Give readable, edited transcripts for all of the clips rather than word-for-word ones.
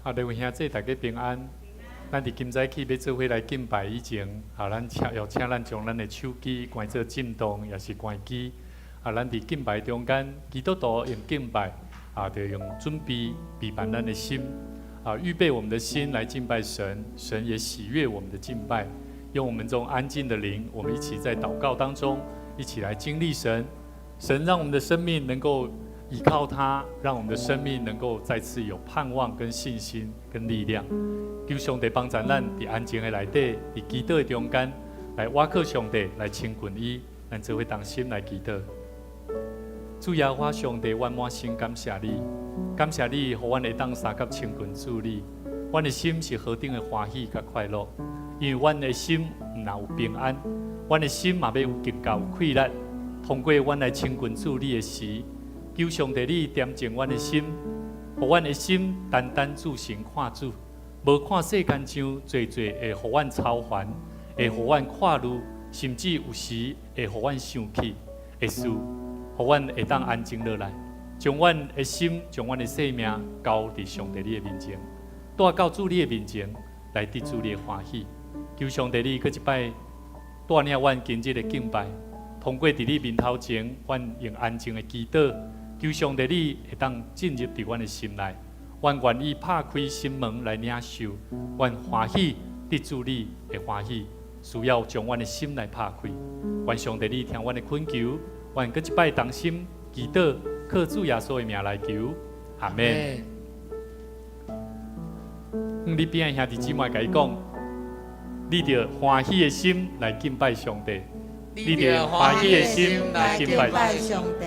啊，各位兄弟，大家平安。咱佇今早起欲做伙來敬拜以前，啊，咱請邀請咱將咱的手機關做震動，抑是關機。啊，咱佇敬拜中間，基督徒用敬拜，啊，就用準備備辦咱的心，啊，預備我們的心來敬拜神，神也喜悅我們的敬拜。用我們這種安靜的靈，我們一起在禱告當中，一起來經歷神。神讓我們的生命能夠依靠他，讓我們的生命能夠再次有盼望、跟信心、跟力量。求上帝幫助咱，佇安靜的內底，佇祈禱的中間，來倚靠上帝，來親近伊，咱做伙同心來祈禱。主耶和華上帝，阮滿心感謝你，感謝你，予阮會當相佮親近主你。阮的心是何等的歡喜佮快樂，因為阮的心毋但有平安，阮的心嘛欲有更加有氣力。通過阮來親近主你的時，求上帝你恬靜阮的心，予阮的心單單注神看主，無看世間上濟濟會予阮操煩，會予阮看慮，甚至有時會予阮生氣的事，予阮會當安靜落來，將阮的心、將阮的生命交佇上帝你的面前，帶到主你的面前來得主你的歡喜。求上帝你閣一擺帶領阮今日的敬拜，通過佇你面頭前，阮用安靜的祈禱。求上帝你會當進入佇阮的心內，阮願意拍開心門來領受，阮歡喜得主你的歡喜，需要將阮的心來拍開。願上帝你聽阮的懇求，阮閣一擺同心祈禱，靠主耶穌的名來求，阿們。你邊的兄弟姊妹共伊講，你著歡喜的心來敬拜上帝，你著歡喜的心來敬拜上帝。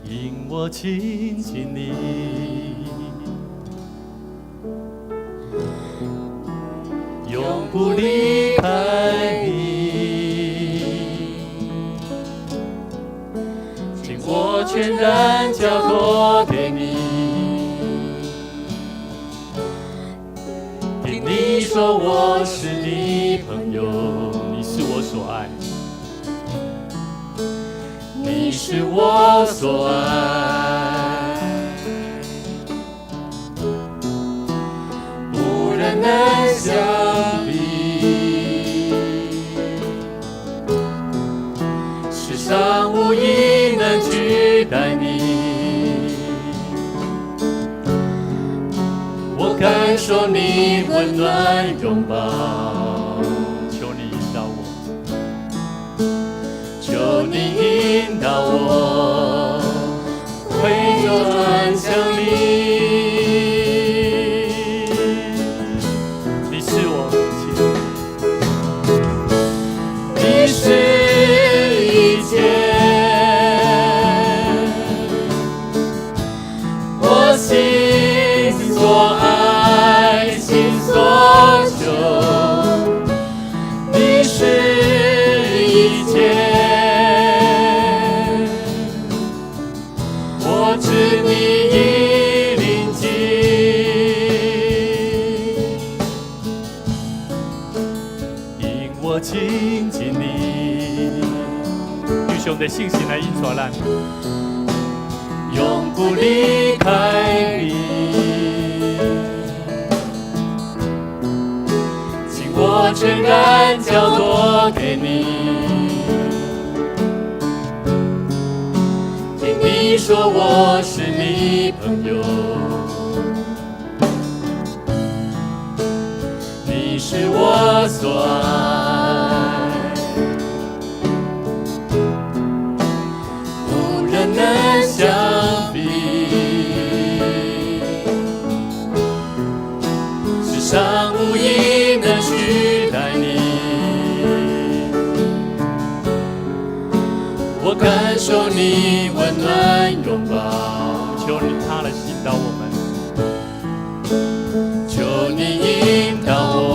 因我親近你，永不離開你，將我全然交託給你，聽你說我是你朋友，你是我所愛。你是我所愛，無人能相比。世上無一能取代你。我感受你溫暖擁抱，求你引導我。求你引導我，回轉向你。你是我一切，你是一切，我心所愛，心所求，你是一切。我知你已臨近，因我親近你，求上帝聖神來引導咱，永不離開你，將我全然交託給你。你說我是你朋友，你是我所愛，無人能相比。世上無一能取代你。我感受你溫暖擁抱，求你他來引導我們，求你引導我，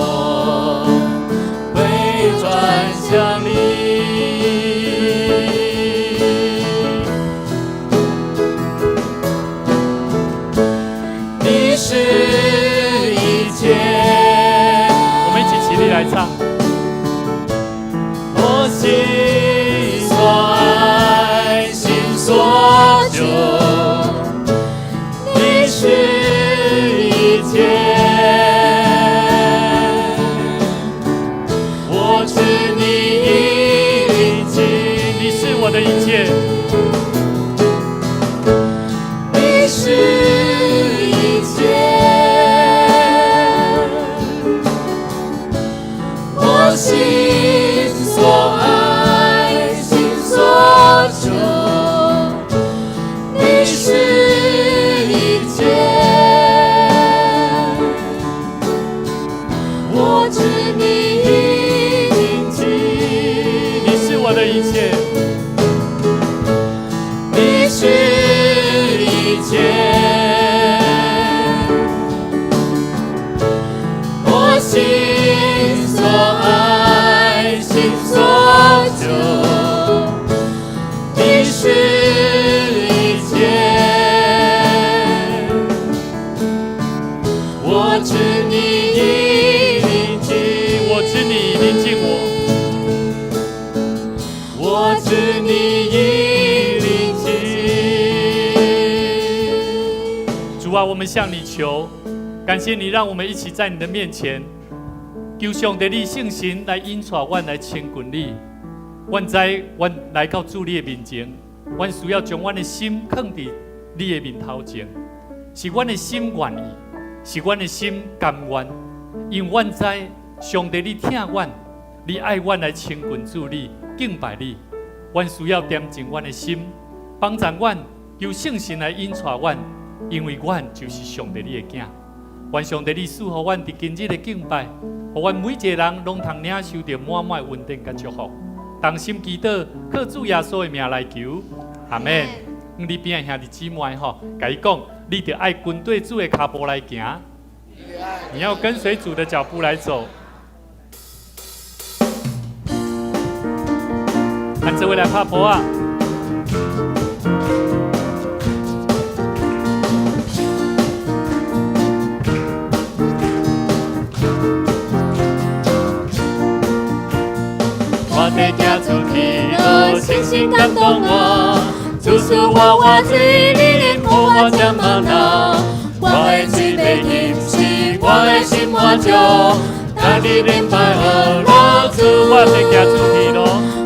回轉向你。你是一切。我們一起起立來唱。我心啊，我們向你求，感謝你讓我們一起在你的面前，求上帝你聖神來引帶阮來親近你。阮知阮來到主你的面前，阮需要將阮的心囥佇你的面頭前，是阮的心願意，是阮的心甘願，因為阮知上帝你疼阮，你愛阮來親近主你，敬拜你。阮需要恬靜阮的心，幫助阮，求聖神來引帶阮，因為阮就是上帝你的囝。願上帝你賜予阮佇今日的敬拜，予阮每一个人攏通領受著滿滿的恩典佮祝福。同心祈禱，靠主耶穌的名來求，阿們。你邊的兄弟姊妹吼，共伊講，你著愛跟綴主的跤步來行，你要跟隨主的腳步來走。咱做伙來拍噗仔。我的行出去路，深深感動我，主賜我活水，你予我食嗎哪。我的喙欲吟詩，我的心滿足，逐日禮拜學樂主。我的行出去路，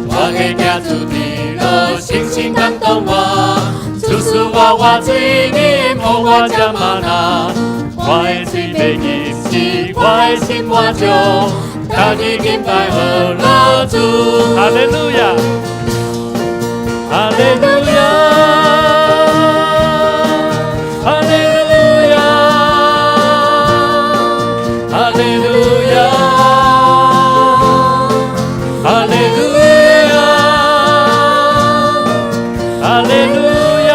我的行出去路，深深感動我，主賜我活水，你予我食嗎哪。我的喙欲吟詩，我的心滿足，逐日禮拜學樂主。哈利路亞，哈利路亞，哈利路亞，哈利路亞，哈利路亞，哈利路亞，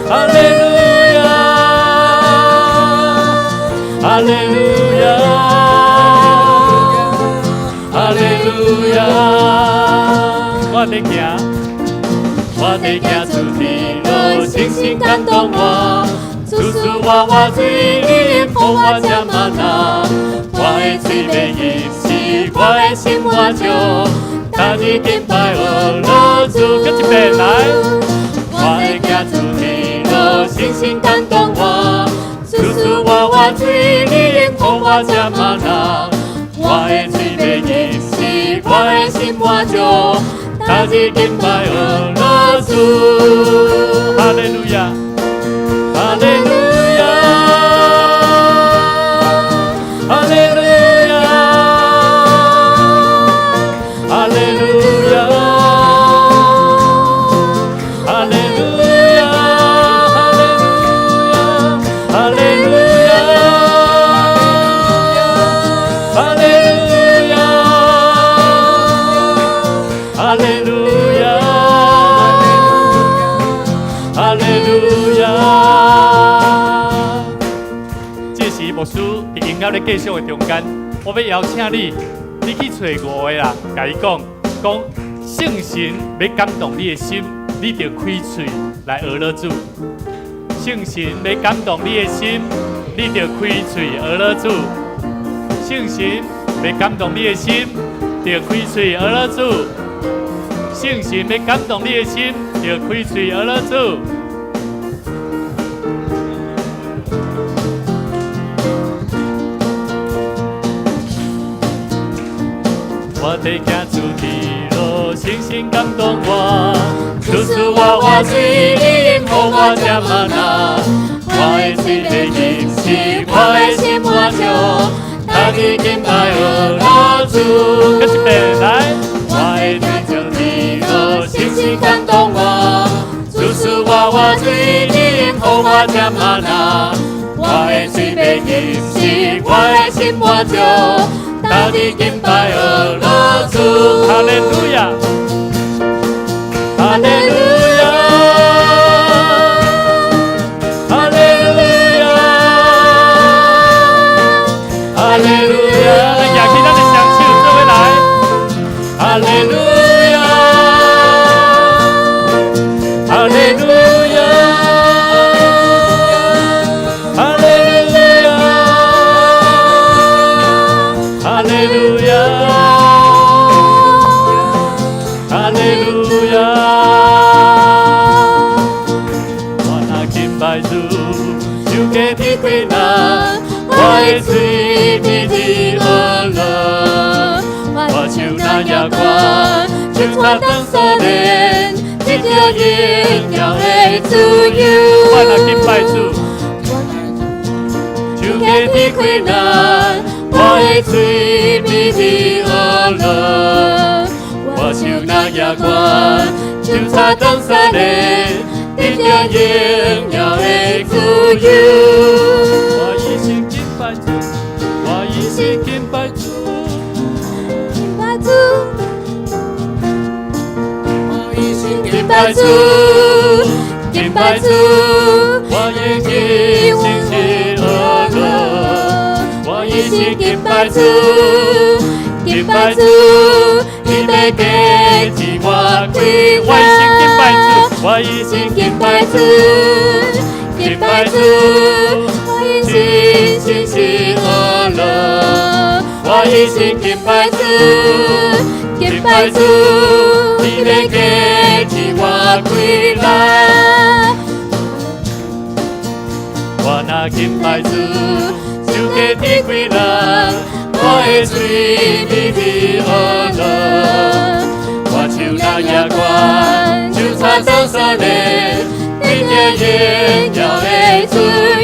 哈利路亞，哈利路亞，哈利路亞。我的行，我的行出去路，深深感動我，主賜我活水，你予我食嗎哪。我的喙欲吟詩，我的心滿足，逐日敬拜學樂主。閣一遍來，我的行出去路，深深感動我，主賜我活水，你予我食嗎哪。我的喙欲吟詩，我的心滿足，逐日敬拜學樂主。哈利路亞，哈利路亞，哈利路亞，哈利路亞，哈利路亞，哈利路亞，哈利路亞，哈利路亞，哈利路亞。這時牧師佇音樂咧繼續的中間，我欲邀請你，你去揣五个啦，共伊講，講聖神欲感動你的心，你著開喙來學樂主。聖神欲感動你的心，你著開喙學樂主。聖神欲感動你的心，著開喙學樂主。聖神欲感動你的心，著開喙學樂主。我的行出去路，深深感動我，主賜我活水，你予我食嗎哪。我的喙欲吟詩，我的心滿足，逐日敬拜學樂主。閣一遍來，我的行出去路，深深感動我，主賜我活水，你予我食嗎哪。我的喙欲吟詩，我的心滿足，逐日敬拜學樂主。哈利路亞，哈利路亞，哈利路亞，哈利路亞。來，舉起咱的雙手，做伙來。哈利路亞，哈利路亞，哈利路亞，哈利路亞，哈利路亞。拜主，就加添氣力，我的喙微伫呵樂。我手若攑懸，就插當鎖鏈，得著榮耀的自由。我若敬拜主，就加添氣力，我的喙微伫呵樂。我手若攑懸，就插當鎖鏈，得著榮耀的自由。我一心敬拜主，我一心敬拜主，敬拜主，我一心敬拜主，敬拜主，我一心心心呵樂，我一心敬拜主，敬拜主，你欲加添我氣力，我一心敬拜主，我一心敬拜主，敬拜主，我一心心心心呵樂，我一心敬拜主，敬拜主，你欲加添我氣力。我若敬拜主，就加添氣力，我的喙微伫呵樂，我手若攑懸，就插當鎖鏈，得著榮耀的自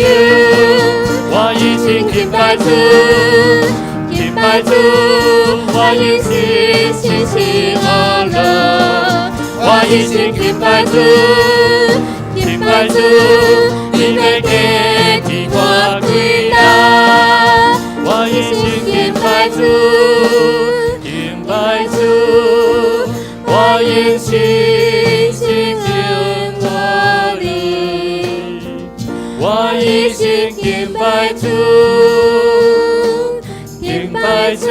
由。我一心敬拜主，敬拜主，我一心心心呵樂，我一心敬拜主，敬拜主，你欲加添我氣力，我一心敬拜主，敬拜主，我一心心敬拜你，我一心敬拜主，敬拜主，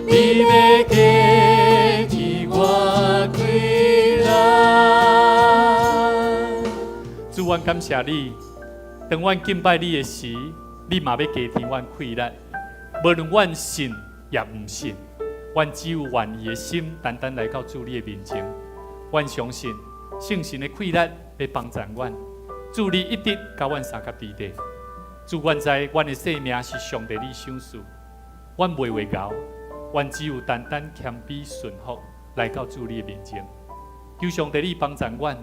你欲加添我氣力。主，阮感謝你，當阮敬拜你的時，你嘛欲加添阮氣力。無論阮信抑毋信，阮只有願意的心，單單來到主你的面前。阮相信聖神的氣力欲幫助阮，主你一直佮阮相佮佇咧。主，阮知阮的生命是上帝你賞賜，阮袂話𠢕，阮只有單單謙卑順服來到主你的面前。求上帝你幫助阮，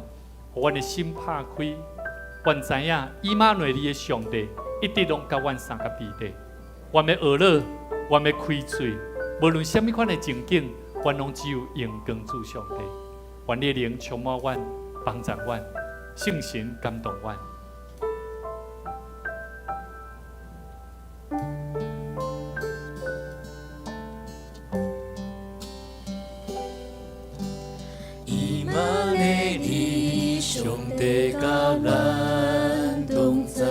予阮的心拍開。阮知影以馬內利的上帝一直攏佮阮相佮佇咧。阮欲呵咾，阮欲開喙，無論啥物款的情景，阮攏只有榮光主上帝。願你的靈充滿阮，幫助阮，聖神感動阮。以馬內利，上帝佮咱同在，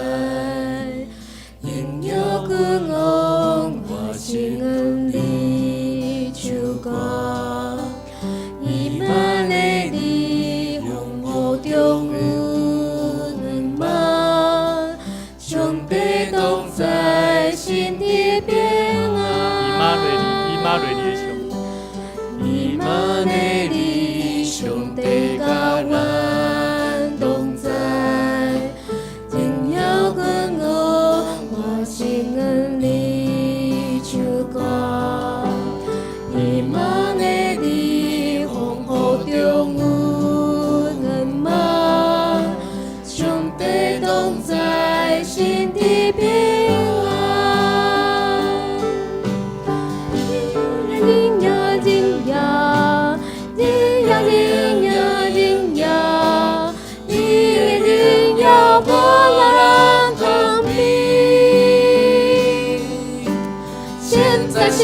榮耀君王，活施恩的手懸。以馬內利，風雨中有軟夢，上帝同在，心的平以安。馬內利，以馬內利的上帝。以馬內利，上帝佮咱同在，榮耀君王，活施恩的手懸。以馬內利，風雨中有軟夢，上帝同在，心的平安。榮耀榮耀榮耀榮耀榮耀，你的榮耀無人通比。現在現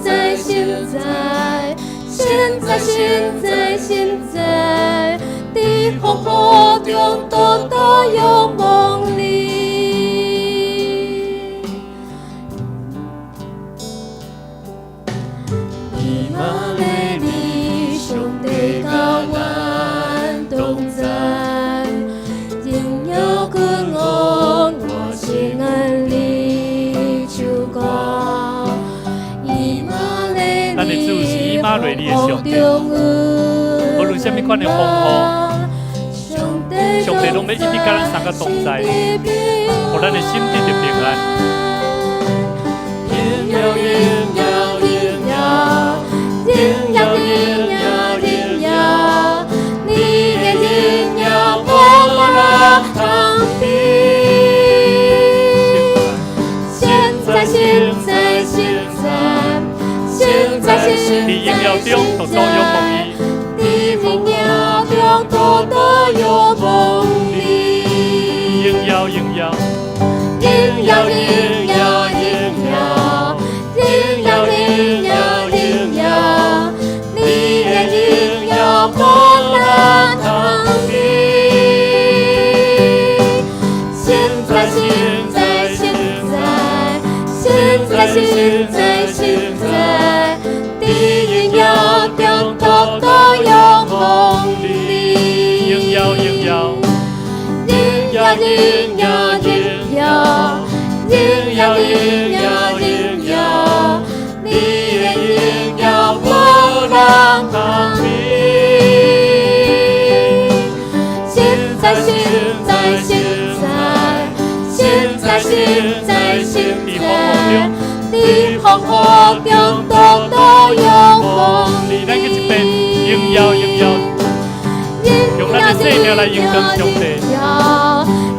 在現在現在現在現在，佇風雨中倒倒仰望你。以馬內利，上帝佮阮同在，榮耀君王，活施恩的手懸。以馬內咱的主是以馬內利的上帝無無論啥物款的風雨，上帝上帝攏欲一直佮咱相佮同在，予咱的心得著平安。榮耀榮耀榮耀，榮耀榮耀榮耀，你的榮耀無人通比。現在現在現在現在現佇榮耀中，獨獨仰望伊。在榮耀中獨獨仰望你。榮耀榮耀，榮耀榮耀榮耀，榮耀榮耀榮耀，你的榮耀無人通比。現在現在現在現在現在現在，佇榮耀中獨獨仰望你。榮耀榮耀，榮耀榮耀榮耀，榮耀榮耀榮耀，你的榮耀無人通比。現在現在現在現在現在現在，佇風雨中獨獨仰望你。咱閣一遍，榮耀榮耀，用咱的生命來榮光上帝。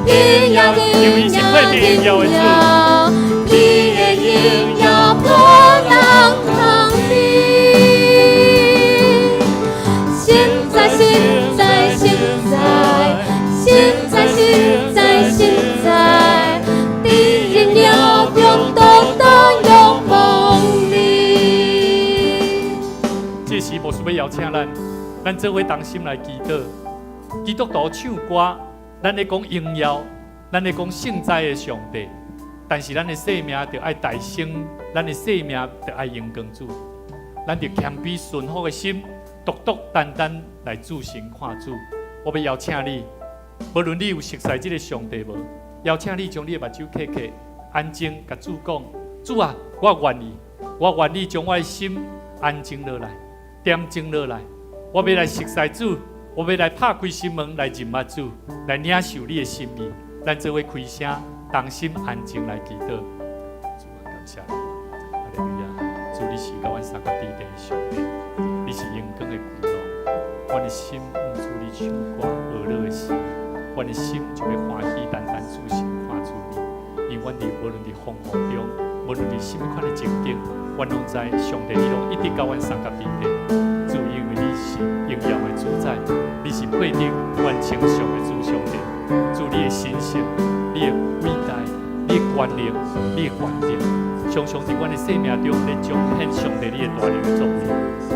榮耀因為伊是配得榮耀的主。你的榮耀無人通比。現在現在現在現在現在現在，佇榮耀中獨獨仰望你。這時牧師欲邀請咱，咱做伙同心來祈禱。基督徒唱歌，咱咧講榮耀，咱咧講聖哉的上帝，但是咱的生命著愛提升，咱的生命著愛榮光主。咱著謙卑順服的心，獨獨單單來注神看主。我欲邀請你，無論你有熟似這个上帝無，邀請你將你的目睭瞌瞌，安靜共主講：主啊，我願意，我願意將我的心安靜落來，恬靜落來。我欲來熟似主，我欲來拍開心門來認捌主，來領受你的心意。咱做伙開聲，同心安靜來祈禱。主啊，感謝你，哈利路亞！主，你是佮阮相佮佇地的上帝，你是榮光的君王。阮的心向主你唱歌呵樂的時，阮的心就會歡喜，單單注神看主你。因為阮佇無論佇風雨中，無論佇啥物款的情景，阮攏知上帝你攏一直佮阮相佮佇地。主，因為你是榮耀的主宰，你是配得阮稱頌的主上帝。主，你的神聖，你的偉大，你的權能，你的權力，常常佇阮的生命中咧彰顯上帝你的大能的作為。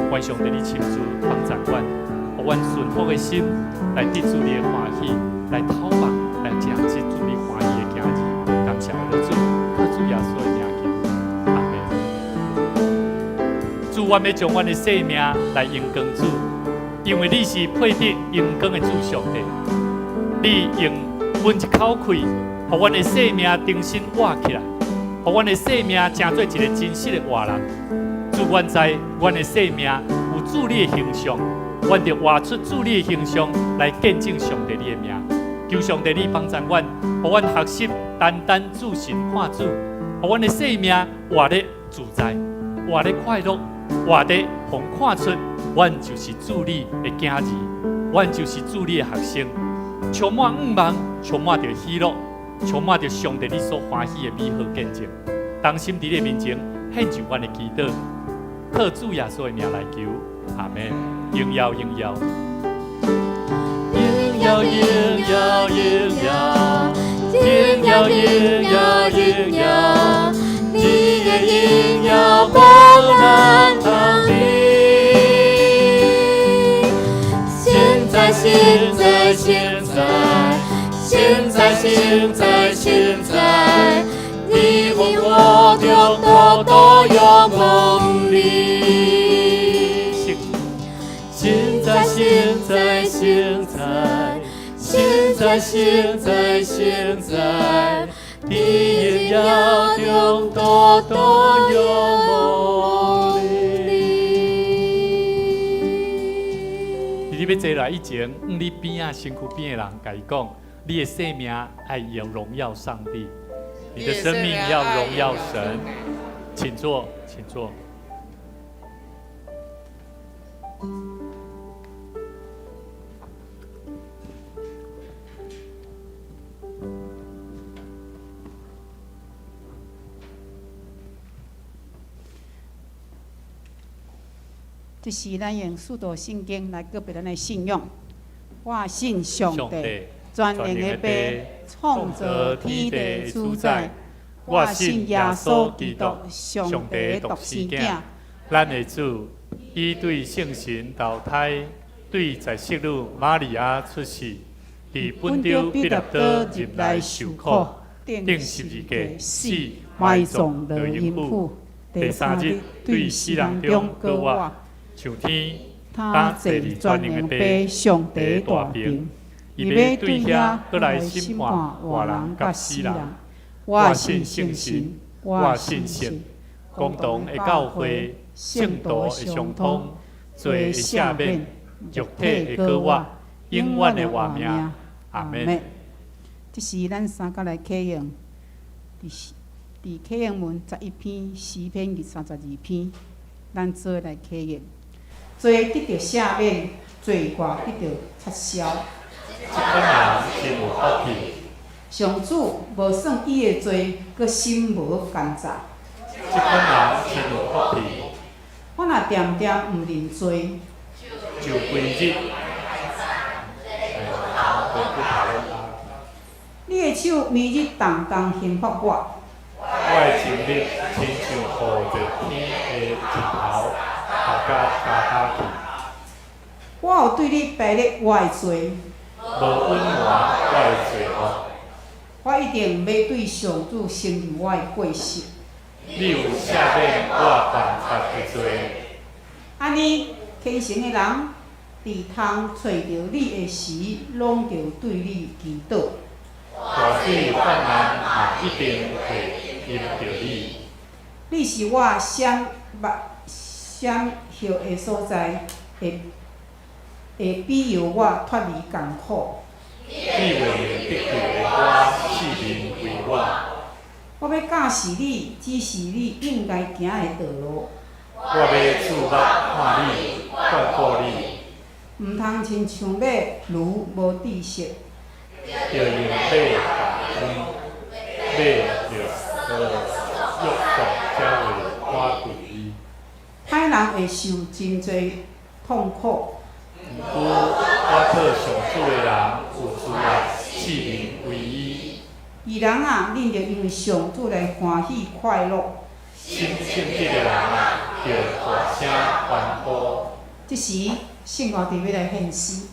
願上帝你親自幫助阮，予阮順服的心來得主你的歡喜，來透望，來成這主你歡喜的囝兒。感謝我的主，靠主耶穌的名求，阿們。主，我欲將阮的生命來榮光主，因為你是配得榮光的主上帝。你用阮一口氣，予阮的生命重新活起來，予阮的生命成做一个真實的活人。主，阮知阮的生命有主你的形象，阮著活出主你的形象來見證上帝你的名。求上帝你幫助阮，予阮學習單單注神看主，予阮的生命活得自在，活得快樂，活得予人看出，阮就是主你的囝兒，阮就是主你的學生，充滿向望，充滿著喜樂，充滿著上帝你所歡喜的美好見證。同心佇你的面前獻上阮的祈禱，靠主耶穌的名來求，阿們。榮耀榮耀，榮耀榮耀榮耀，榮耀榮耀榮耀，你的榮耀無人通比。現在現在現在現在現在現在，你和我中獨獨仰望你。現在現在現在現在現在現在，佇榮耀中獨獨仰望你。佇你欲坐落來以前，向你邊仔身軀邊的人，共伊講。你的生命愛要榮耀上帝，你的生命要榮耀神。請坐，請坐。這是咱用使徒信經來告白咱的信仰。我信上帝，全能的父，創造天地主宰。我信耶穌基督，上帝的獨生囝。咱的主，伊對聖神投胎，對在聖女瑪利亞出世，佇本丟彼拉多入來受苦，釘十字架死，埋葬落陰府，第三日對死人中復活。上天，他坐佇全能的父上帝大爿，伊欲對遐閣來審判活人佮死人。我信聖神，我信聖共同的教會，聖徒的相通，罪的赦免，肉體的復活，永遠的活命。阿門。這是咱三角來啟用，佇佇啟用文十一篇詩篇32篇，咱做來啟用。罪得著赦免，罪過得著擦消。這款人真有福氣。上主無算伊的罪，閣心無奸詐。這款人真有福氣。我若恬恬毋認罪，就歸日。你的手暝日動動刑罰我。我的精力親像雨熱天的日頭，頭甲焦焦去。我有對你白列我的罪，無隱瞞我的罪惡。我一定欲對上主承認我的過失。你有赦免我犯錯的罪。按呢，虔誠的人佇通揣著你的時，攏著對你祈禱。大水泛濫嘛，一定會淹著你。你是我閃目閃避的所在，會會庇佑我脫離艱苦。你為得救的我，四面圍我。我欲教示你，指示你應該行的道路。我欲注目看你，眷顧你。毋通親像馬驢無知識。著用馬共牽，馬著約束才會趕開伊。歹人會受真濟痛苦。毋過倚靠上主的人有慈愛，四面圍伊。義人啊，恁著因為上主來歡喜快樂。心正直的人啊，著大聲歡呼。這時，聖歌隊欲來獻詩。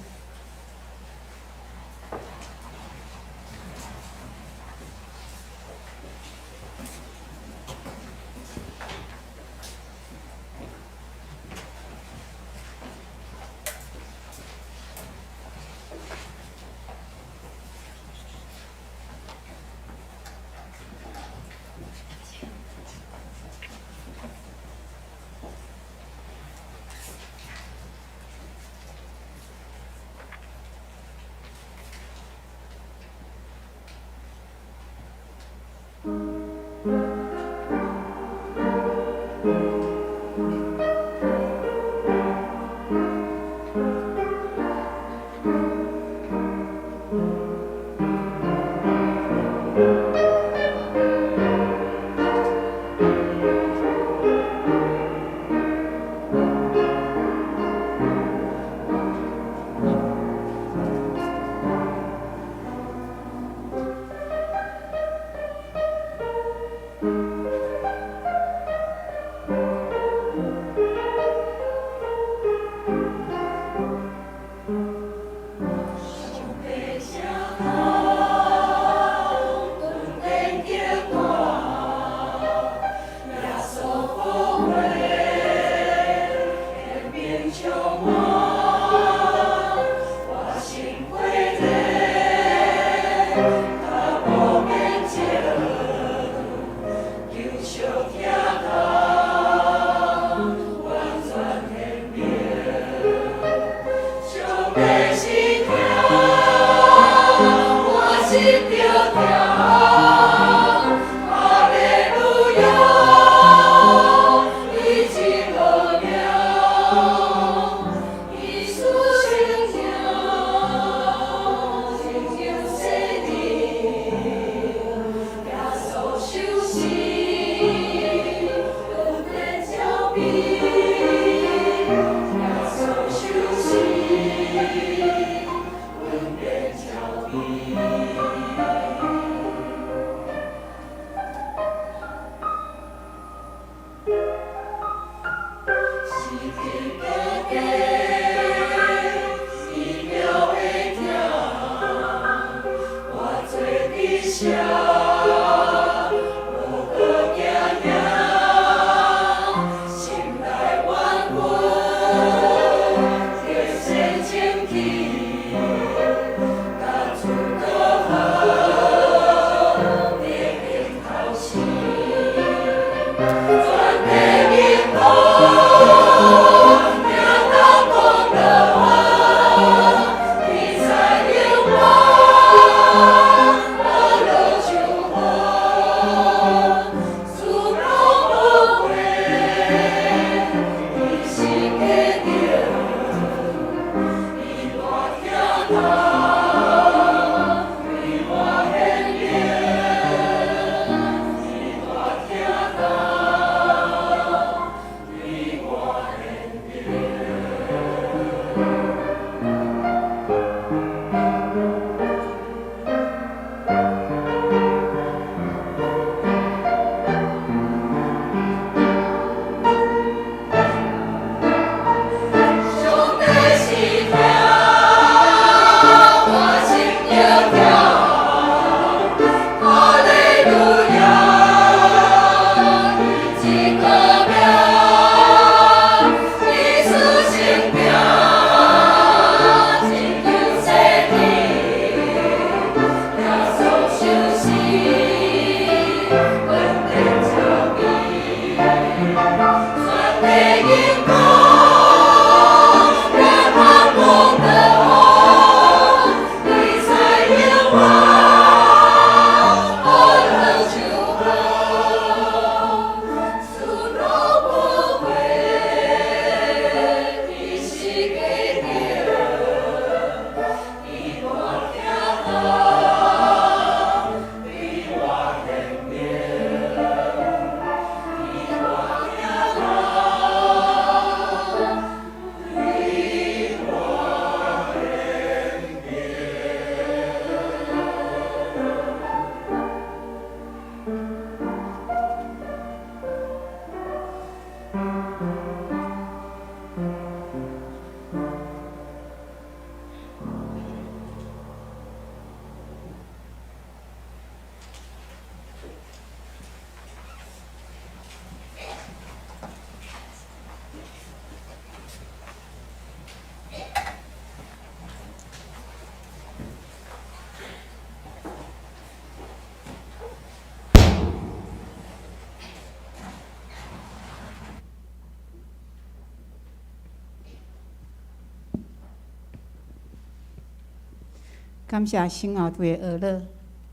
感謝聖後隊的學樂，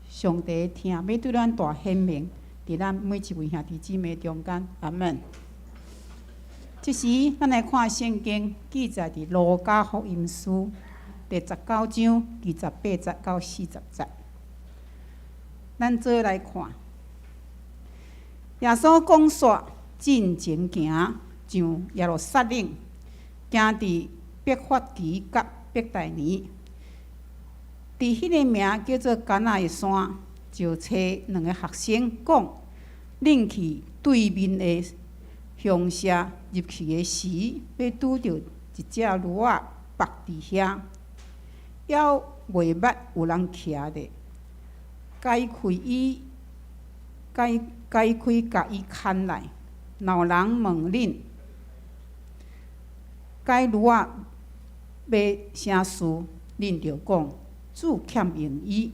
上帝疼，欲對咱大顯明，佇咱每一位兄弟姊妹中間，阿門。這時，咱來看聖經記載佇路加福音書第19章28節到40節。咱做來看，耶穌講煞進前行上耶路撒冷，行佇伯法其佮伯大尼。佇彼个名叫做橄欖的山，就差兩个學生講：恁去對面的鄉舍入去的時，欲拄著一隻驢仔縛佇遐，猶未捌有人騎咧。解開伊，解解開，共伊牽來。若有人問恁，解驢仔欲啥事，恁就講，主欠用伊。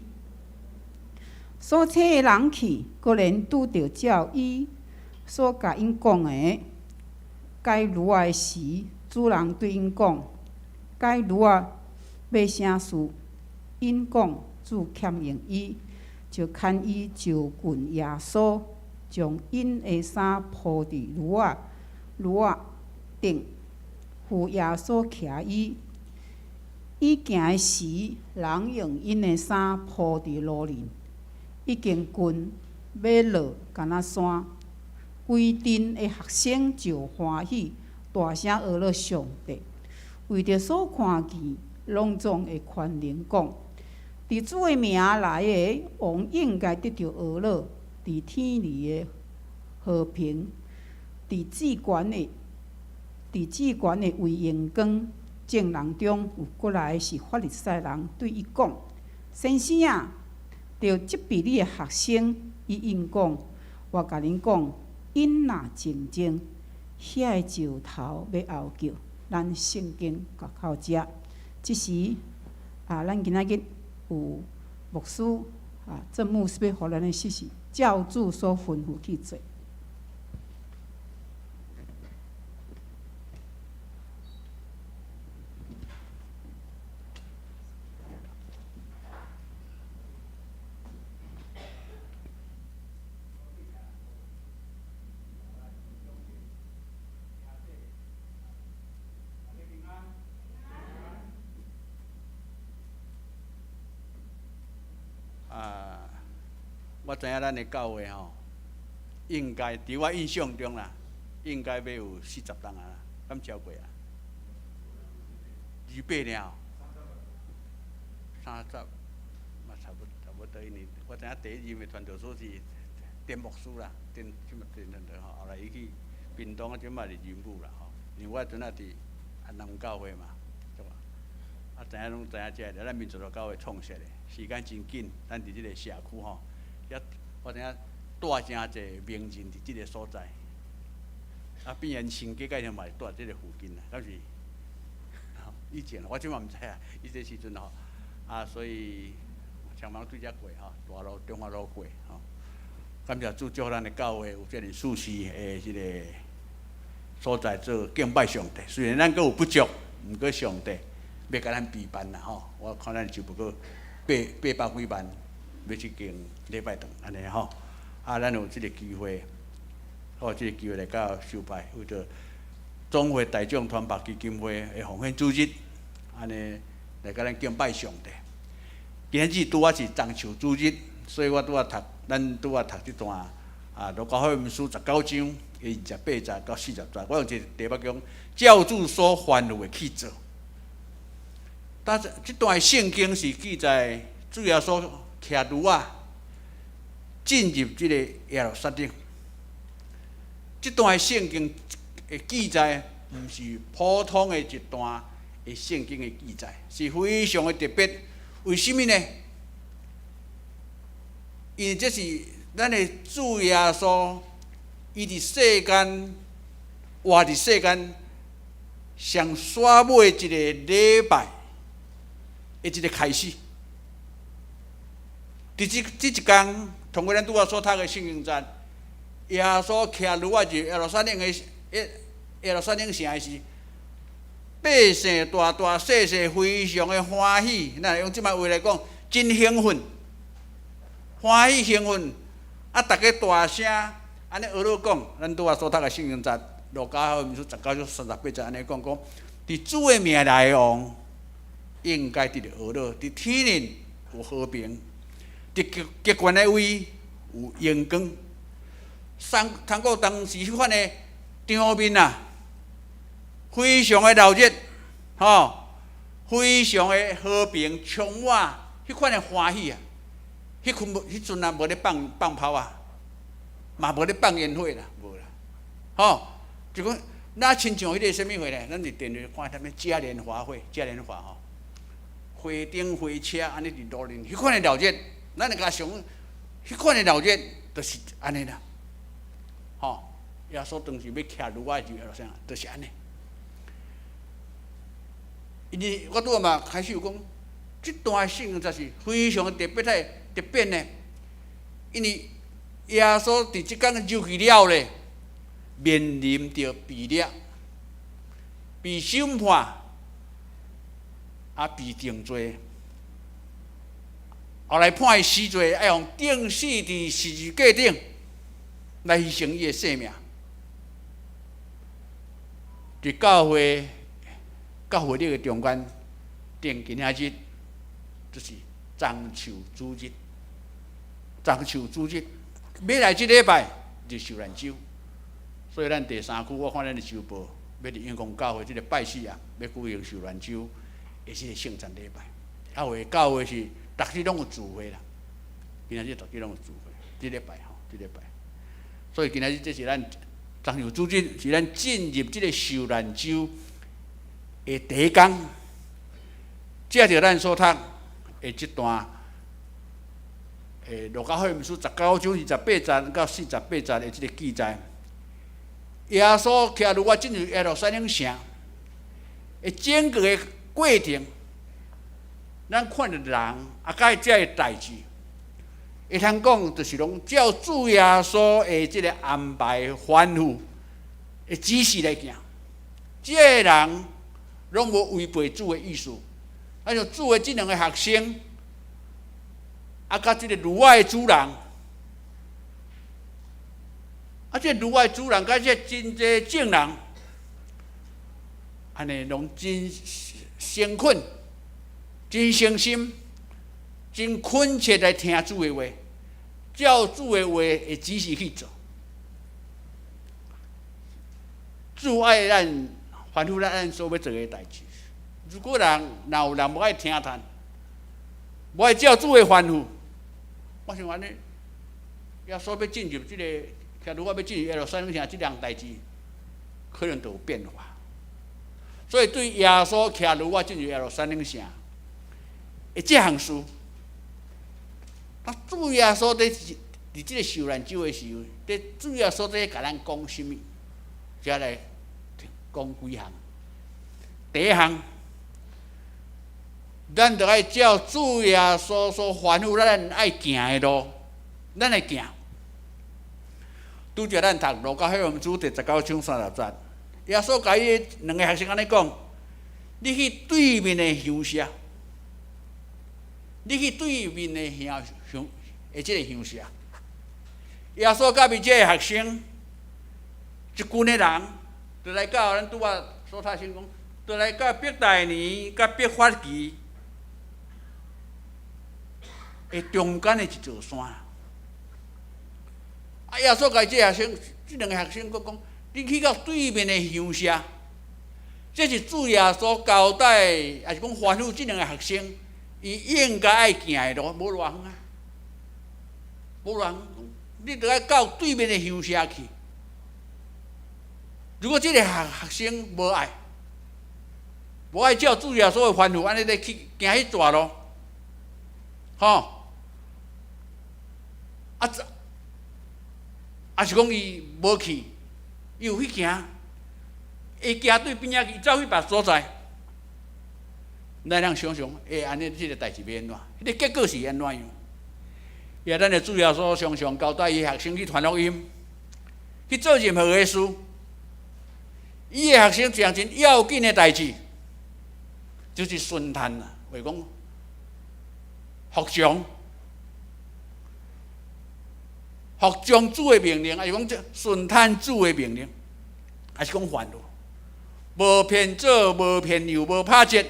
所差的人去，果然拄著照伊所共𪜶講的。解驢仔的時，主人對𪜶講：解驢仔欲啥事？𪜶講：主欠用伊，就牽伊就近耶穌，將𪜶的衫鋪佇驢仔頂，予耶穌騎伊。伊行的時，人用𪜶的衫鋪佇路面，已經近欲落，敢若山。規陣的學生就歡喜，大聲阿樂上帝，為著所看見攏總的權能講：佇主的名來的王應該得著阿樂，佇天裡的和平，佇至懸的威榮光。眾人中有過來是法利賽人，對伊講：先生啊，著責備你的學生。伊應講：我共恁講，𪜶若靜靜，遐个石頭欲嗷叫。咱聖經讀到遮，這時啊，咱今仔日有牧師啊，鄭牧師欲予咱的信息，照主所吩咐去做。啊，我知影咱的教會吼，應該佇我印象中啦，應該欲有40冬啊，敢超過啊？28爾，30嘛差不多，因為我知影第一任的傳道書是田牧師啦，田什麼田傳道吼，後來伊去屏東啊，這擺是仁武啦吼，因為我陣仔佇安南教會嘛，對吧？啊，知影攏知影這個，咱民族教會創設的，時間真緊，咱佇這個社區吼，遐我知影蹛誠濟名人佇這個所在，啊，變成新界界嘛是蹛這個附近啦，敢是？以前我這擺毋知啊，伊這時陣吼，啊，所以常常對遮過吼，大路中華路過吼。感謝主祝福咱的教會有這爾舒適的這個所在做敬拜上帝。雖然咱閣有不足，毋過上帝欲共咱備辦啦吼。我看咱就不過八百幾萬，欲這間禮拜堂按呢吼。啊，咱有這個機會，有這個機會來到受拜，為著總會大眾傳播基金會的奉獻主日，按呢來共咱敬拜上帝。今日拄仔是棕樹主日，所以我拄仔讀，咱拄仔讀這段啊，路加福音書19章28節到40節，我用一個題目講，照主所吩咐的去做。但是這段聖經是記載主耶穌騎驢仔進入這個耶路撒冷。這段聖經的記載，毋是普通的一段的聖經的記載，是非常的特別。為什麼呢？因為這是咱的主耶穌，伊佇世間活佇世間上煞尾一個禮拜的一個開始。佇這一工，通過咱拄仔所讀的聖經節，耶穌騎驢仔入耶路撒冷的耶路撒冷城的時，百姓大大細細非常的歡喜，咱用這擺話來講，真興奮，歡喜興奮，啊！逐家大聲按呢學咧講，咱拄仔所讀的聖經節，路加福音書19章38節按呢講講，佇主的名來的王，應該得著呵咾，佇天頂有和平，佇極極懸的位有榮光。通過當時彼款的場面啊，非常的熱鬧，吼，非常的和平，充滿彼款的歡喜啊！彼款無，彼陣啊無咧放放炮啊，嘛無咧放煙火啦，無啦，吼，就講若親像彼個啥物貨咧？咱佇電視看啥物嘉年華會，嘉年華吼，花燈花車按呢佇路面，彼款的熱鬧，咱會共想，彼款的熱鬧，就是按呢啦，吼，耶穌當時欲騎驢仔入耶路撒冷，就是按呢。因為我拄仔嘛開始有講，這段聖經就是非常特別的特別呢。因為耶穌佇這工入去了咧，面臨著被掠、被審判、啊被定罪，後來判伊死罪，愛予釘死佇十字架頂來犧牲伊的性命。佇教會教會曆的中間，定今仔日就是棕樹主日。棕樹主日，欲來這禮拜就受難週，所以咱第三區我看咱的週報，欲佇永光教會這個拜四啊，欲舉行受難週的這個聖餐禮拜。啊，有的教會是逐日攏有聚會啦，今仔日逐日攏有聚會，這禮拜吼，這禮拜。所以今仔日這是咱棕樹主日，是咱進入這個受難週的第一工，藉著咱所讀的這段路加福音書19章28節到48節的這个記載，耶穌騎驢仔進入耶路撒冷城，的整個的過程，咱看著人啊，佮這个代誌，會通講就是攏照主耶穌的這个安排吩咐的指示來行，這个人攏無違背主的意思，啊，像主的這兩个學生，啊，佮這个驢仔的主人，啊，這个驢仔的主人佮這真濟眾人，按呢攏真誠懇、真誠心、真懇切來聽主的話，照主的話的指示去做。主愛咱，吩咐咱咱所欲做的代誌。如果人若有人無愛聽趁，無愛照主的吩咐，我想按呢，耶穌欲進入這个，騎驢仔欲進入耶路撒冷城，這兩代誌可能都有變化。所以對耶穌騎驢仔進入耶路撒冷城，的這項事，啊，主耶穌佇這个受難週的時候，佇主耶穌佇共咱講啥物？接來講幾項。第一項，咱著愛照主耶穌所吩咐咱愛行的路，咱來行。拄才咱讀路加福音書第19章30節，耶穌共伊兩个學生按呢講：你去對面的鄉社，你去對面的鄉鄉的這个鄉社。耶穌佮伊這个學生，一群的人，就來到咱拄仔所讀聖經，就來到伯大尼佮伯法其的中間的一座山。啊！耶穌共這學生，這兩个學生閣講：你去到對面的鄉社，這是主耶穌交代，抑是講吩咐這兩个學生，伊應該愛行的路，無偌遠啊，無偌遠，你著愛到對面的鄉社去。如果這个學學生無愛，無愛照主耶穌的吩咐，按呢咧去行彼逝路，吼，啊，抑是講伊無去，伊有去行，伊行對邊仔去，走去別所在，咱通想像，會按呢，這个代誌欲按怎？彼个結果是按怎樣？也咱的主耶穌常常交代伊學生去傳福音，去做任何的事。伊的學生一項真要緊的代誌，就是順趁啊，話講服從，服從主的命令，抑是講這順趁主的命令，抑是講吩咐，無偏左，無偏右，無拍折，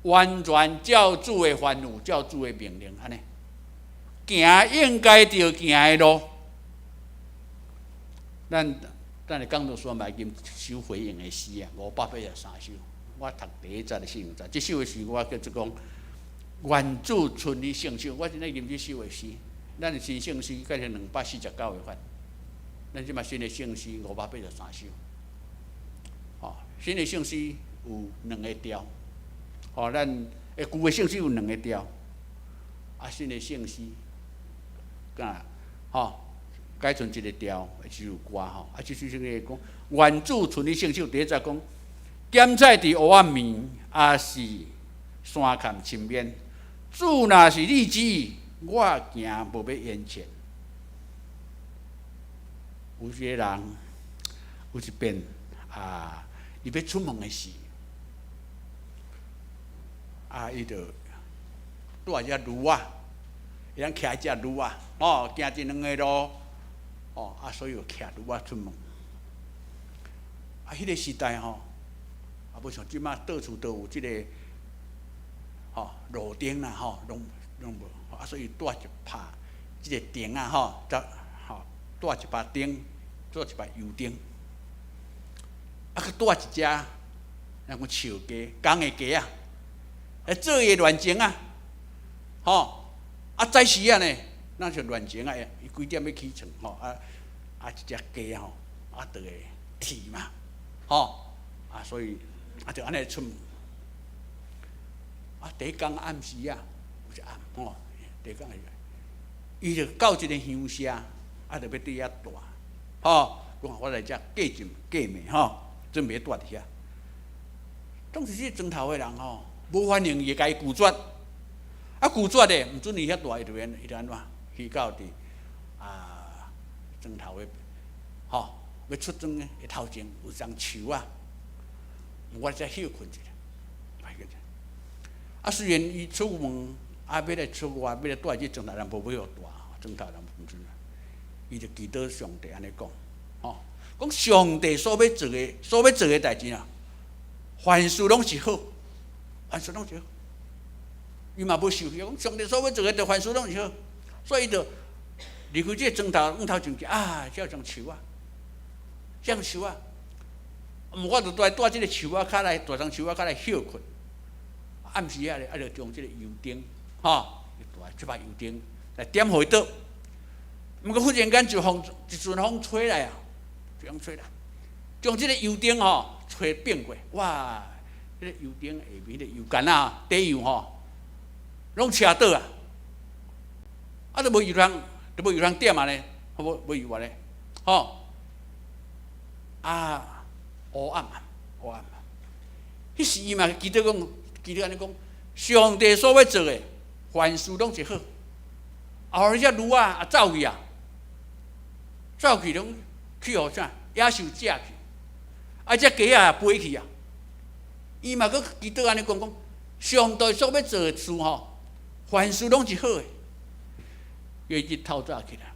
完全照主的吩咐，照主的命令，按呢行應該著行的路。咱咱的講道書嘛吟一首回應的詩啊，583首。我讀第一節的四節，這首的詩我叫做講願主賜你聖手。我真咧吟這首的詩，咱的新聖詩改成249个法，咱這馬新的聖詩583首。吼，新的聖詩有兩个調，吼，咱的舊的聖詩有兩个調，啊，新的聖詩，敢吼？改成一个調，一首歌吼，啊，這首聖歌講願主賜你聖手，第一節講檢採佇黑暗暝，抑是山崁深淵，主若是你旨意，我行無欲延遲。有一个人，有一遍啊，伊欲出門的時，啊，伊就拄一隻驢仔，伊通騎一隻驢仔，哦，行一兩个路。哦，啊，所以就騎驢仔出門。啊，彼个時代吼，啊，無像這馬到處都有這个，吼，路燈啦，吼，攏攏無。啊，所以帶一拍這个燈仔吼，則吼帶一把燈，帶一把油燈。啊，閣帶一隻，咱講笑雞，公的雞仔，來做伊的亂鐘仔，吼，啊，早時仔呢？咱像亂鐘仔，伊幾點欲起床吼？啊啊，一隻雞吼，啊，就會啼嘛，吼啊，所以啊，就按呢出門。啊，第一工暗時啊，有一暗吼，地港的，伊就到一个乡社，啊，就欲伫遐蹛，吼，講我來遮過一過暝吼，準備蹛佇遐。當時這個莊頭的人吼，無歡迎伊，共伊拒絕。啊，拒絕的，毋准伊遐蹛，伊就按怎？去到佇啊莊頭的，吼，欲出莊的頭前有一叢樹仔，我遮歇睏一下，啊，雖然伊出門啊，欲來出外，欲來蹛佇莊頭人無欲予蹛，莊頭人毋准。伊就祈禱上帝按呢講，吼，講上帝所欲做的，所欲做的代誌啊，凡事攏是好，凡事攏是好。伊嘛無受氣，講上帝所欲做的，就凡事攏是好，所以伊就離開這個莊頭，往頭前去啊，遮有叢樹仔，這叢樹仔，我就蹛蹛這個樹仔跤來，大叢樹仔跤來歇睏。暗時仔咧，啊，就將這個油燈，吼，這擺油燈來點予伊倒。毋過忽然間就風一陣風吹來啊，一風吹來，將這個油燈吼吹變過，哇！彼個油燈下面彼個油桿仔底油吼，攏斜倒啊！啊，都無油通，都無油通點啊咧，好無無油啊咧，吼！啊，烏暗暗，烏暗暗。彼時伊嘛祈禱講，祈禱按呢講，上帝所欲做的，凡事攏是好。後來這驢仔啊走去啊，走去攏去予啥野獸食去，啊，這雞仔也飛去啊。伊嘛閣祈禱按呢講講，上帝所欲做的事吼，凡事攏是好的。伊一透早起來，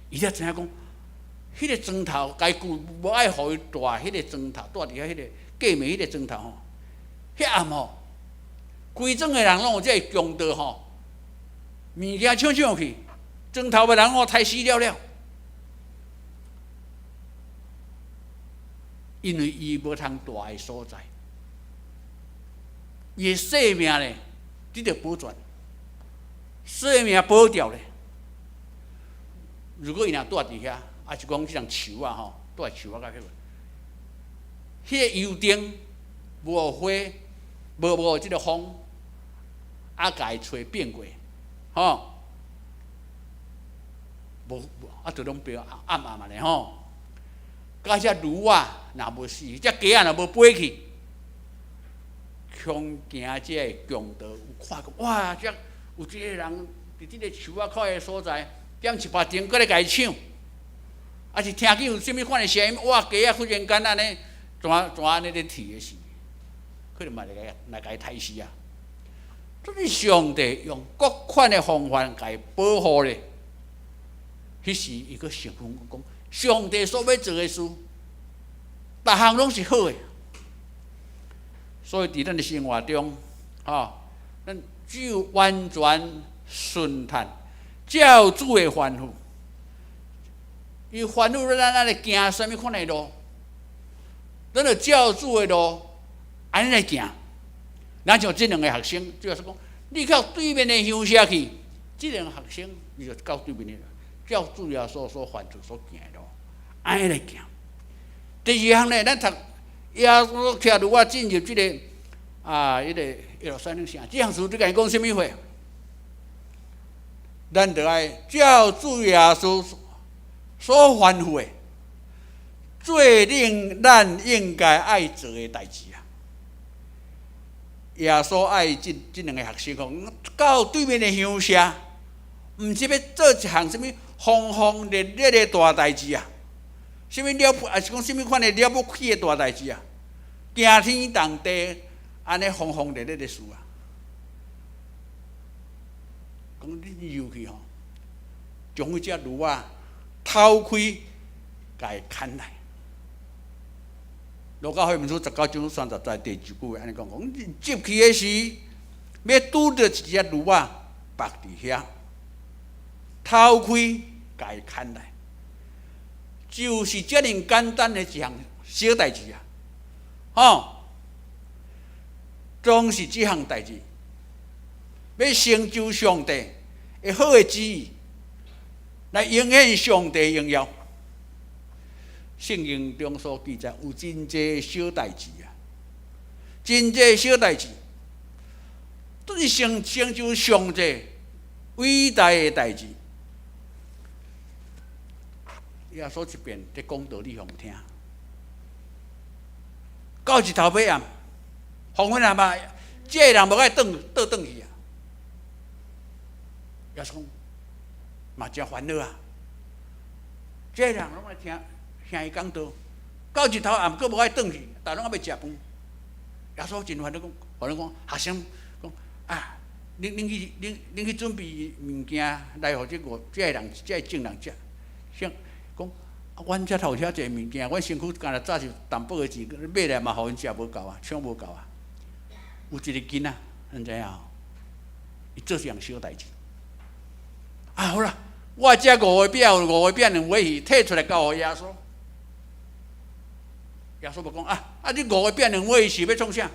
伊才知影講，彼個莊頭共伊拒無愛予伊蹛，彼個莊頭蹛佇遐彼個過暝彼個莊頭吼，彼暗吼，規莊的人攏有這個強盜吼，物件搶搶去，莊頭的人攏刣死了了。因為伊無通蹛的所在，伊的性命咧得著保全，性命保掉咧。如果伊若蹛佇遐，抑是講這叢樹仔吼，蹛佇樹仔較彼個，彼個油燈無予火，無予這個風，啊，共伊吹變過，吼，無啊，就攏變暗暗按呢吼。佮這驢仔若無死，這雞仔若無飛去，恐驚這个強盜有看過，哇！這有一個人佇這個樹仔口的所在，點一擺燈，閣咧共伊搶，抑是聽見有啥物款的聲音，哇！雞仔忽然間按呢，怎怎按呢咧啼的時，可能嘛來共伊刣死啊！這是上帝用各款的方法共伊保護咧。彼時伊閣承認講，上帝所欲做的事，逐項攏是好的。所以佇咱的生活中，吼，咱只有完全順從，照主的吩咐。伊吩咐咱按呢行啥物款的路，咱就照主的路按呢來行。咱像這兩个學生，主耶穌講，你到對面的鄉社去，這兩个學生伊就到對面的，照主耶穌所吩咐所行的路，按呢來行。第二項呢，咱讀耶穌騎驢仔進入這个啊，彼个耶路撒冷城，這項事你共伊講啥物話？咱著愛照主耶穌所吩咐的，做令咱應該愛做的代誌啊！耶穌愛這這兩个學生講，到對面的鄉社，毋是欲做一項啥物轟轟烈烈的大代誌啊！啥物了不，抑是講啥物款的了不起的大代誌啊！驚天動地，按呢轟轟烈烈的事啊！講你入去吼，將彼隻驢仔偷開，共伊牽來。路加福音書19章30節第一句話按呢講，講入去的時，欲拄著一隻驢仔縛佇遐，偷開，共伊牽來，就是遮爾簡單的一項小代誌啊！吼，總是這項代誌，欲成就上帝的好的旨意，來彰顯上帝榮耀。聖經中所記載有真濟小代誌啊，真濟小代誌，都是成成就上帝偉大的代誌。耶穌一遍佇講道理予𪜶聽，到日頭尾暗，黃昏啊嘛，這个人無愛轉倒轉去啊。耶穌講嘛誠煩惱啊！這个人攏愛聽聽伊講道，到日頭暗，閣無愛轉去，逐攏猶未食飯。耶穌真煩惱講，煩惱講學生講啊，恁去準備物件來予這五這个人這个眾人食。想講，啊，阮遮頭遐濟物件，阮身軀敢若早是淡薄的錢，買來嘛，予𪜶食無夠啊，搶無夠啊。有一个囡仔，恁知影吼？伊做一項小代誌。啊，好啦，我這五個餅，五個餅兩尾魚，提出來交予耶穌。耶穌就講啊，啊，你五個餅兩尾魚是欲創啥？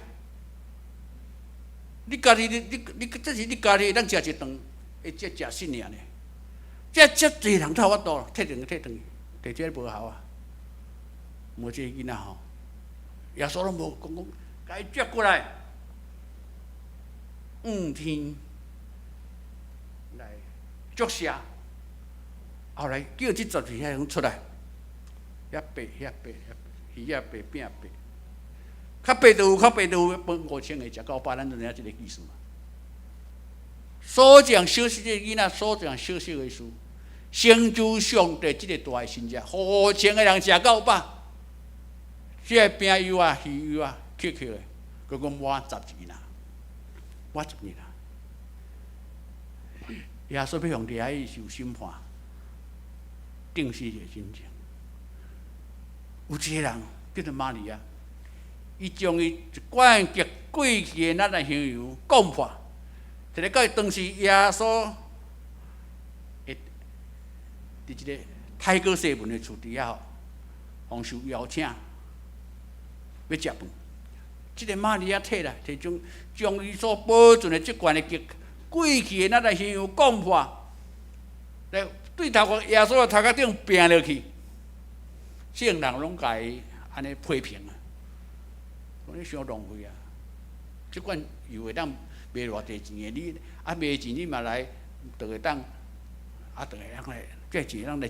你家己你你你，這是你家己會當食一頓，會食食死爾呢？這遮濟人才有法度，提轉提轉去，提這個無效啊！無這個囡仔吼，耶穌攏無講講，共伊接過來，向天來祝謝，後來叫這十二個人出來，遐白遐白遐魚仔白餅白，較白就有，較白就有，分5000個食夠飽，咱就知影這個意思嘛。所講小小的囡仔，所講小小的事，成就上帝這个大的神蹟，5000個人食夠飽，這個餅幼啊、魚幼啊，捡起來，閣講滿十二籃，滿十二籃。耶穌欲向佇遐受審判，釘十字架進前，有一個人叫做瑪利亞，伊將伊一罐極貴氣的哪呾香油灌破，提來到當時耶穌會佇這个太過西門的厝佇遐吼，予受邀請欲食飯。這个瑪利亞提來，提將將伊所保存的這罐的極貴氣的哪呾香油灌破，來對頭殼耶穌的頭殼頂拚落去，眾人攏共伊按呢批評啊，講你傷浪費啊！這罐油會當賣偌濟錢的，你啊賣錢你嘛來，就會當啊，就會當來這錢當來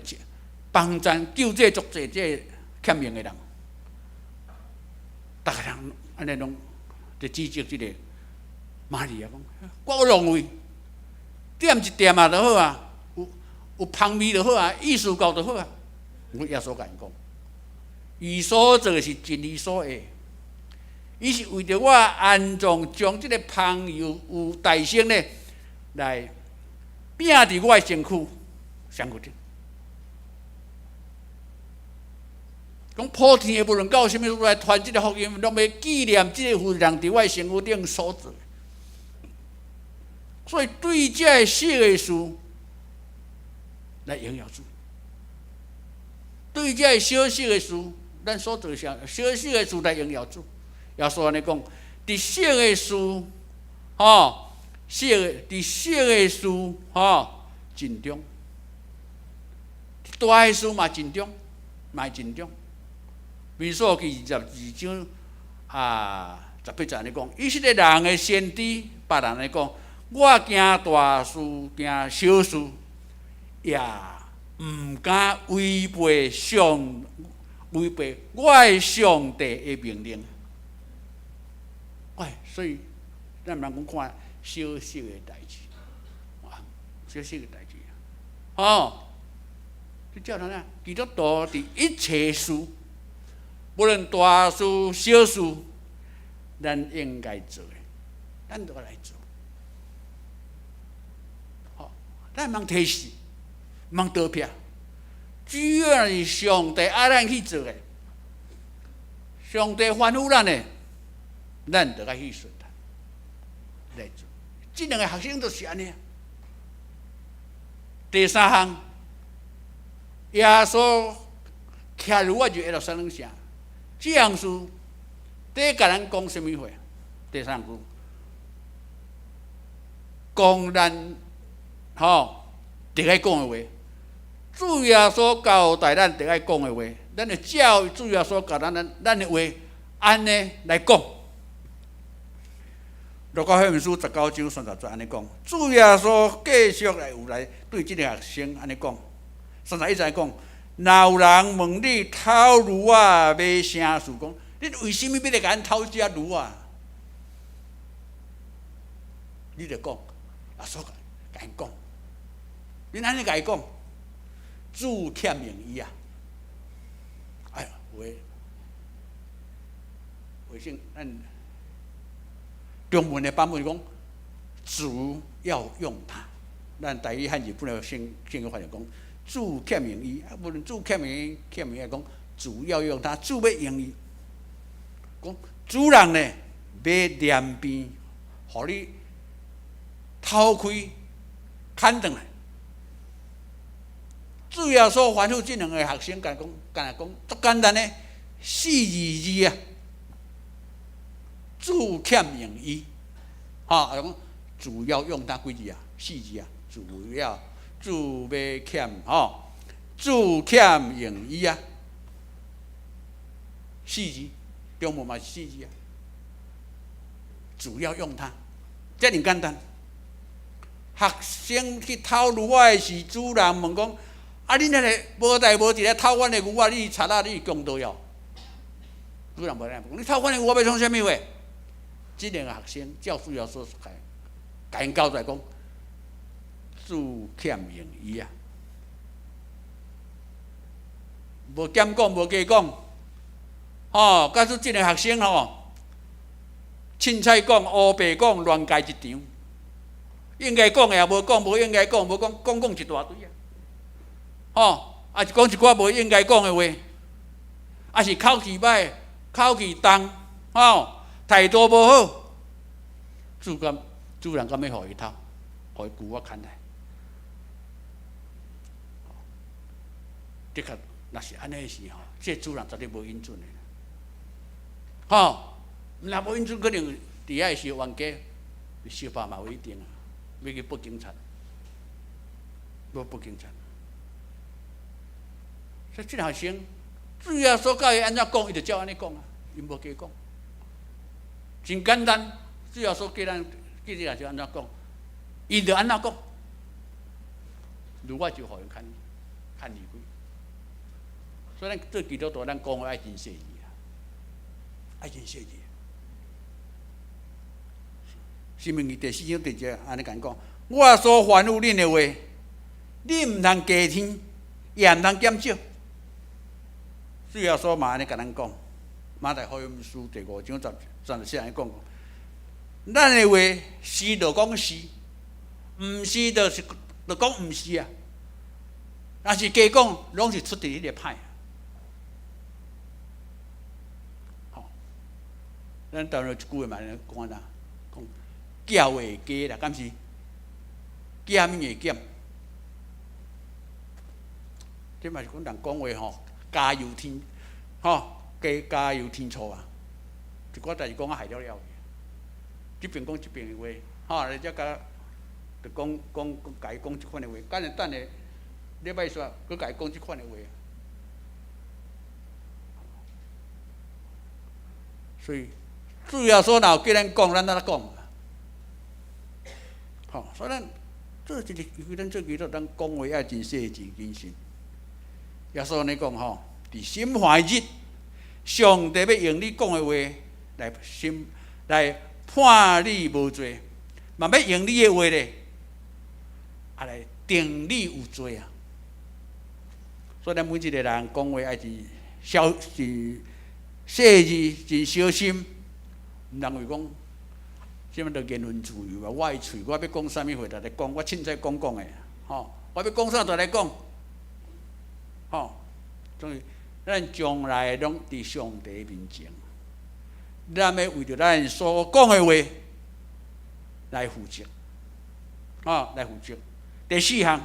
幫贊救濟足濟這欠命的人，逐个人按呢攏佇指責這个瑪利亞講，夠浪費，點一點啊就好啊，有有芳味就好啊，意思夠就好啊。我耶穌共𪜶講，伊所做的是盡伊所會，伊是為著我安葬，將這个芳油有大聲咧來摒佇我的身軀身軀頂。講普天的無論到啥物所在傳這个福音，攏欲紀念這个婦人佇我的身軀頂所做的。所以對這个小的事來榮耀主，對這个小小的事，咱所做啥小小的事來榮耀主。耶穌按呢講，佇小的事，吼，小的佇小的事，吼，盡忠；大的事嘛盡忠，嘛盡忠。民數記22章啊18節按呢講，以色列人的先知別人來講，我行大事，行小事，也毋敢違背上違背我的上帝的命令。喂，所以咱毋通講看小小的代誌，啊，小小的代誌，吼，你照咱啊，基督徒佇一切事，無論大事小事，咱應該做的，咱都愛來做。吼，咱毋通推卸，毋通逃避。主要是上帝愛咱去做的，上帝吩咐咱的，咱就愛去順從來做。這兩个學生就是按呢。第三項，耶穌徛入我入耶路撒冷城，這項事佇共咱講啥物話？第三句，講咱吼著愛講的話，主耶穌交代咱著愛講的話，咱會照主耶穌教咱咱咱的話按呢來講。路加福音書19章30節按呢講，主耶穌繼續來有來對這个學生按呢講，31節講，若有人問你偷驢仔欲啥事，講你為啥物欲來共阮偷這驢仔？你就講，耶穌共𪜶講，恁按呢共伊講，主欠用伊啊！哎呀，有的，有聖咱中文的版本講，主要用他。咱台語漢字本來聖經翻譯講，主欠用伊，啊，無論主欠用伊，欠用伊講，主要用他，主欲用伊。講主人呢，欲憐憫，予你偷開牽轉來。主耶穌吩咐這兩个學生，共講，敢若講足簡單的四字字啊，主欠用伊，吼，啊講主要用他幾字啊？四字啊，主要主欲欠吼，主欠用伊啊，四字，中文嘛是四字啊，主要用他，遮爾簡單。學生去偷驢仔的時，主人問講：啊，恁彼个無代無誌來偷阮的牛仔，你是賊仔，你是強盜喲？主人無按呢講，你偷阮的牛仔欲創啥物貨？這兩个學生照主耶穌共𪜶交代講，主欠用伊啊，無減講無加講，吼，假使這個學生吼，凊彩講、烏白講、亂改一場，應該講的也無講，無應該講無講，講講一大堆啊，吼，啊是講一寡無應該講的話，啊是口氣歹、口氣重，吼，態度無好，主人敢欲予伊偷，予伊牛仔牽來？的確，若是按呢的時吼，這主人絕對無允准的。吼，若無允准，可能佇遐是冤家，相拍嘛有一定啊，欲去報警察，欲報警察。所以這個學生，主耶穌教伊按怎講，伊就照按呢講啊，伊無加講。真簡單，主耶穌叫咱記者就按怎講，伊就按怎講。牛仔就予𪜶牽牽離開。所以咱做基督徒，咱講話愛真細膩啊，愛真細膩。申命記第四章第一節按呢共𪜶講：我所吩咐恁的話，恁毋通加添，也毋通減少。主耶穌嘛按呢共咱講，馬太福音書第五章34按呢講，咱的話是就講是，毋是就是就講毋是啊。若是加講，攏是出佇彼个歹。吼，咱台灣有一句話嘛，講按怎？講叫會加啦，敢是？減會減。這嘛是講人講話吼，加油添吼，加油添醋啊！一寡代誌講啊害了了去，這邊講這邊的話，吼，你才共就講講講，共伊講這款的話，等下等下禮拜煞，閣共伊講這款的話。所以主耶穌若有叫咱講，咱按怎講？吼，所以咱做一个，尤其咱做基督徒，咱講話愛真細緻謹慎。耶穌按呢講吼，佇審判日，上帝欲用你講的話來審來判你無罪，嘛欲用你的話咧，啊來定你有罪啊！所以咱每一个人講話愛真小真細緻、真小心，毋通為講啥物著言論自由啊！我的喙，我欲講啥物話就來講，我凊彩講講的，吼！我欲講啥就來講，吼！所以咱將來攏佇上帝面前，咱欲為著咱所講的話來負責，吼，來負責。第四項，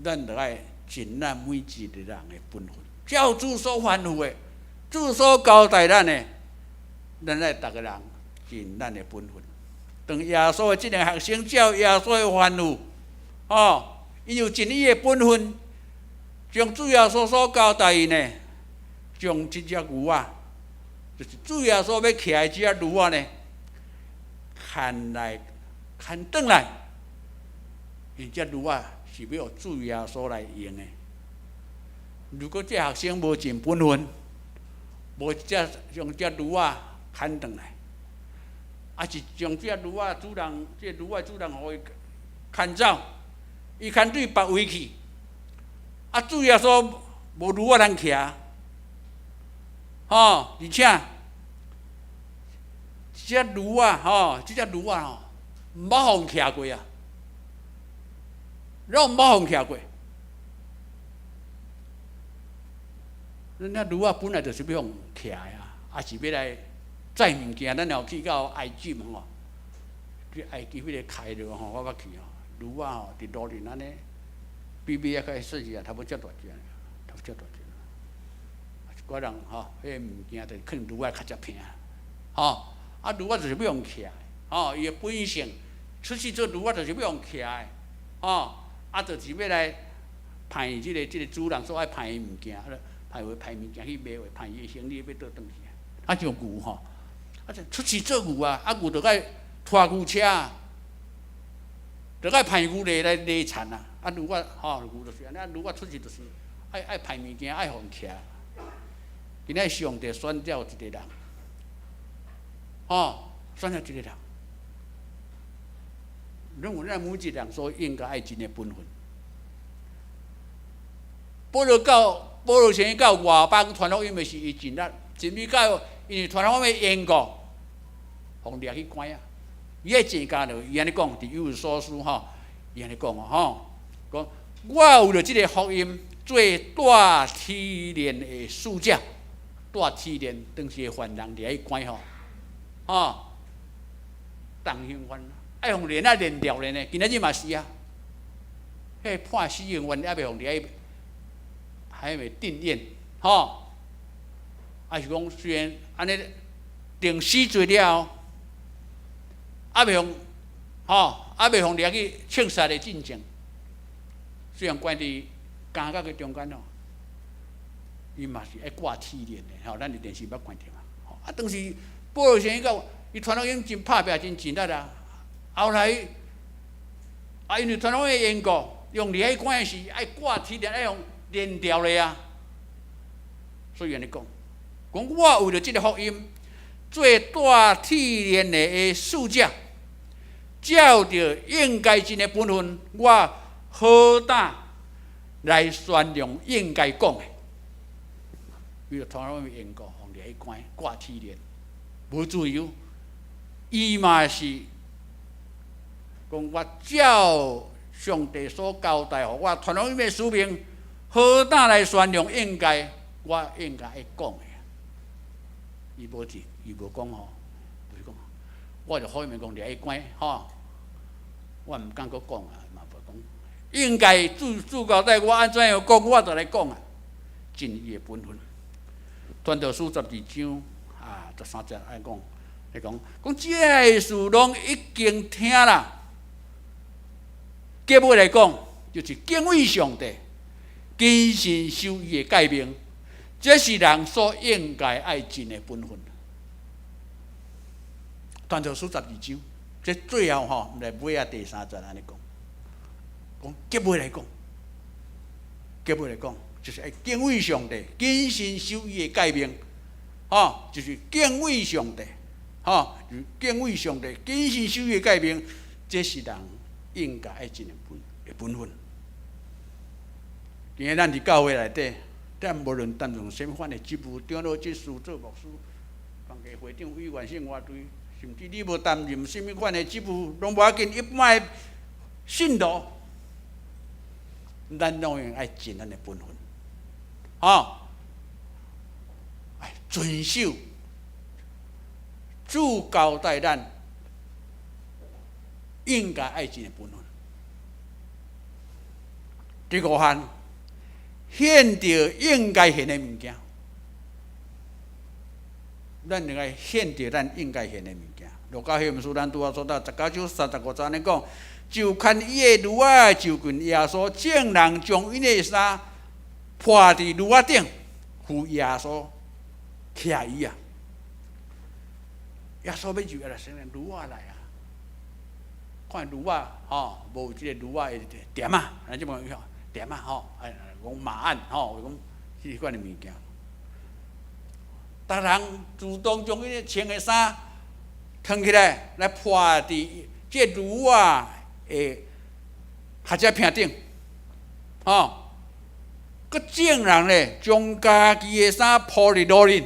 咱著愛盡咱每一个人的本分，照主所吩咐的，主所交代咱的，咱愛逐个人盡咱的本分。當耶穌的這個學生照耶穌的吩咐，吼，伊有盡伊的本分，將主耶穌所交代𪜶的，將這隻牛仔就是主耶穌欲騎的這隻驢仔呢，牽來牽轉來，因這驢仔是欲予主耶穌來用的。如果這學生無盡本分，無這將這驢仔牽轉來，抑是將這驢仔主人，這驢仔主人予伊牽走，伊牽對別位去，啊，主耶穌無驢仔通騎，吼，而且這隻驢仔吼，這隻驢仔吼，毋捌予人騎過啊，攏毋捌予人騎過。咱遐驢仔本來就是欲予騎的啊，抑是欲來載物件。咱若有去到埃及吼，去埃及彼个開羅吼，我捌去吼，驢仔吼佇路頂按呢，比馬仔較細隻，差不多遮大隻，差不多遮大隻。一寡人吼，彼个物件就囥驢仔較才平，吼，啊驢仔就是欲予騎的，吼，伊的本性出世做驢仔就是欲予騎的，吼，啊就是欲來派這個主人所愛派的物件。派話派物件去賣，話派伊的行李欲倒轉去，啊像牛吼，啊就出世做牛啊，啊牛就愛拖牛車，就愛派牛犁來犁田啊，啊牛仔吼牛就是按呢，牛仔出世就是愛派物件，愛予人騎。今仔上帝選召一個人，吼，選召一個人，認為咱每一個人所應該愛盡的本分。保羅到保羅先生到外邦傳福音的時，伊盡力，甚至到因為傳福音的緣故，予掠去關啊。伊愛坐監落，伊按呢講，佇以弗所書吼，伊按呢講哦吼，講我為著這个福音做帶鐵鏈的使者，帶鐵鏈當時的犯人掠去關吼，吼，重刑犯愛予鏈仔連牢咧呢，今仔日嘛是啊，彼个判死刑犯猶未予掠去。還未定讞，吼，抑是講雖然按呢定死罪了後，猶未予，吼，猶未予掠去槍殺的進前，雖然關佇監獄的中間吼，伊嘛是愛掛鐵鏈的，吼，咱佇電視捌看著啊。啊，當時保羅先生到伊傳福音真拍拚，真盡力啊。後來啊，因為傳福音的緣故，用掠去關的時愛掛鐵鏈，愛予連牢咧啊！所以按呢講，講我為著這个福音做帶鐵鏈的使者，照著應該盡的本分，我好膽來宣揚應該講的。為著傳福音的緣故，予掠去關掛鐵鏈，無自由。伊嘛是講我照上帝所交代予我傳福音的使命。好膽來宣揚，應該我應該愛講的。伊無提，伊無講吼，無講。我就好面講掠去關吼，我毋敢閣講啊，嘛無講。應該主主交代我按怎樣講，我就來講啊，盡伊的本分。傳道書12章啊，13節按呢講，來講講這个事攏已經聽啦。結尾來講，就是敬畏上帝。謹慎守伊的誡命，這是人所應該愛盡的本分。傳道書12章，這最後吼，來尾仔第三節按呢講，講結尾來講，結尾來講，就是愛敬畏上帝，謹慎守伊的誡命，吼，就是敬畏上帝，吼，敬畏上帝，謹慎守伊的誡命，這是人應該愛盡的本分。今日咱佇教會內底，咱無論擔任啥物款的職務，長老、執事、做牧師、團契會長、委員、聖樂隊，甚至你無擔任啥物款的職務，攏無要緊。一般的信徒，咱攏用愛盡咱的本分，吼，愛遵守主交代咱應該愛盡的本分。第五項。獻著應該獻的物件，咱應該獻著咱應該獻的物件。路加福音書咱拄仔說到19章35節按呢講，就牽伊的驢仔就近耶穌，眾人將𪜶的衫鋪佇驢仔頂，予耶穌騎伊啊。耶穌欲入耶路撒冷，驢仔來啊！看驢仔吼，無這个驢仔的墊仔，咱這麼講墊仔吼，哎，講馬鞍吼，講這款的物件。逐人自動將彼个穿的衫脫起來，來鋪佇這个驢仔的跤脊坪頂，吼。閣眾人咧，將家己的衫鋪佇路頂，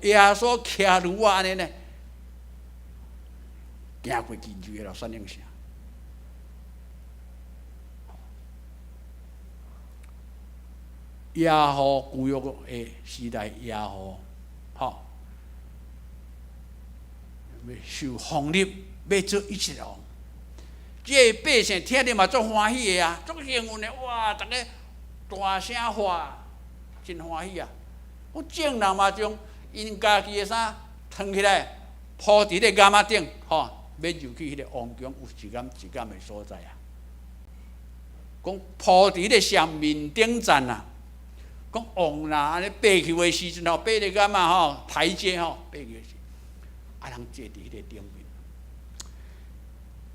予耶穌騎驢仔按呢呢，行過去入耶路撒冷城。耶和舊約的時代，耶和吼，受封立欲做以色列王。這个百姓聽著嘛足歡喜的啊，足興奮的，哇！逐家大聲喊，真歡喜啊！有眾人嘛將𪜶家己的衫脫起來，鋪佇彼个巖仔頂，吼，欲入去彼个王宮有一間一間的所在啊。講鋪佇彼个上面頂層啊，講王若按呢爬去的時陣吼，爬彼個巖仔吼，台階吼，爬去的時，啊人坐佇彼个頂面。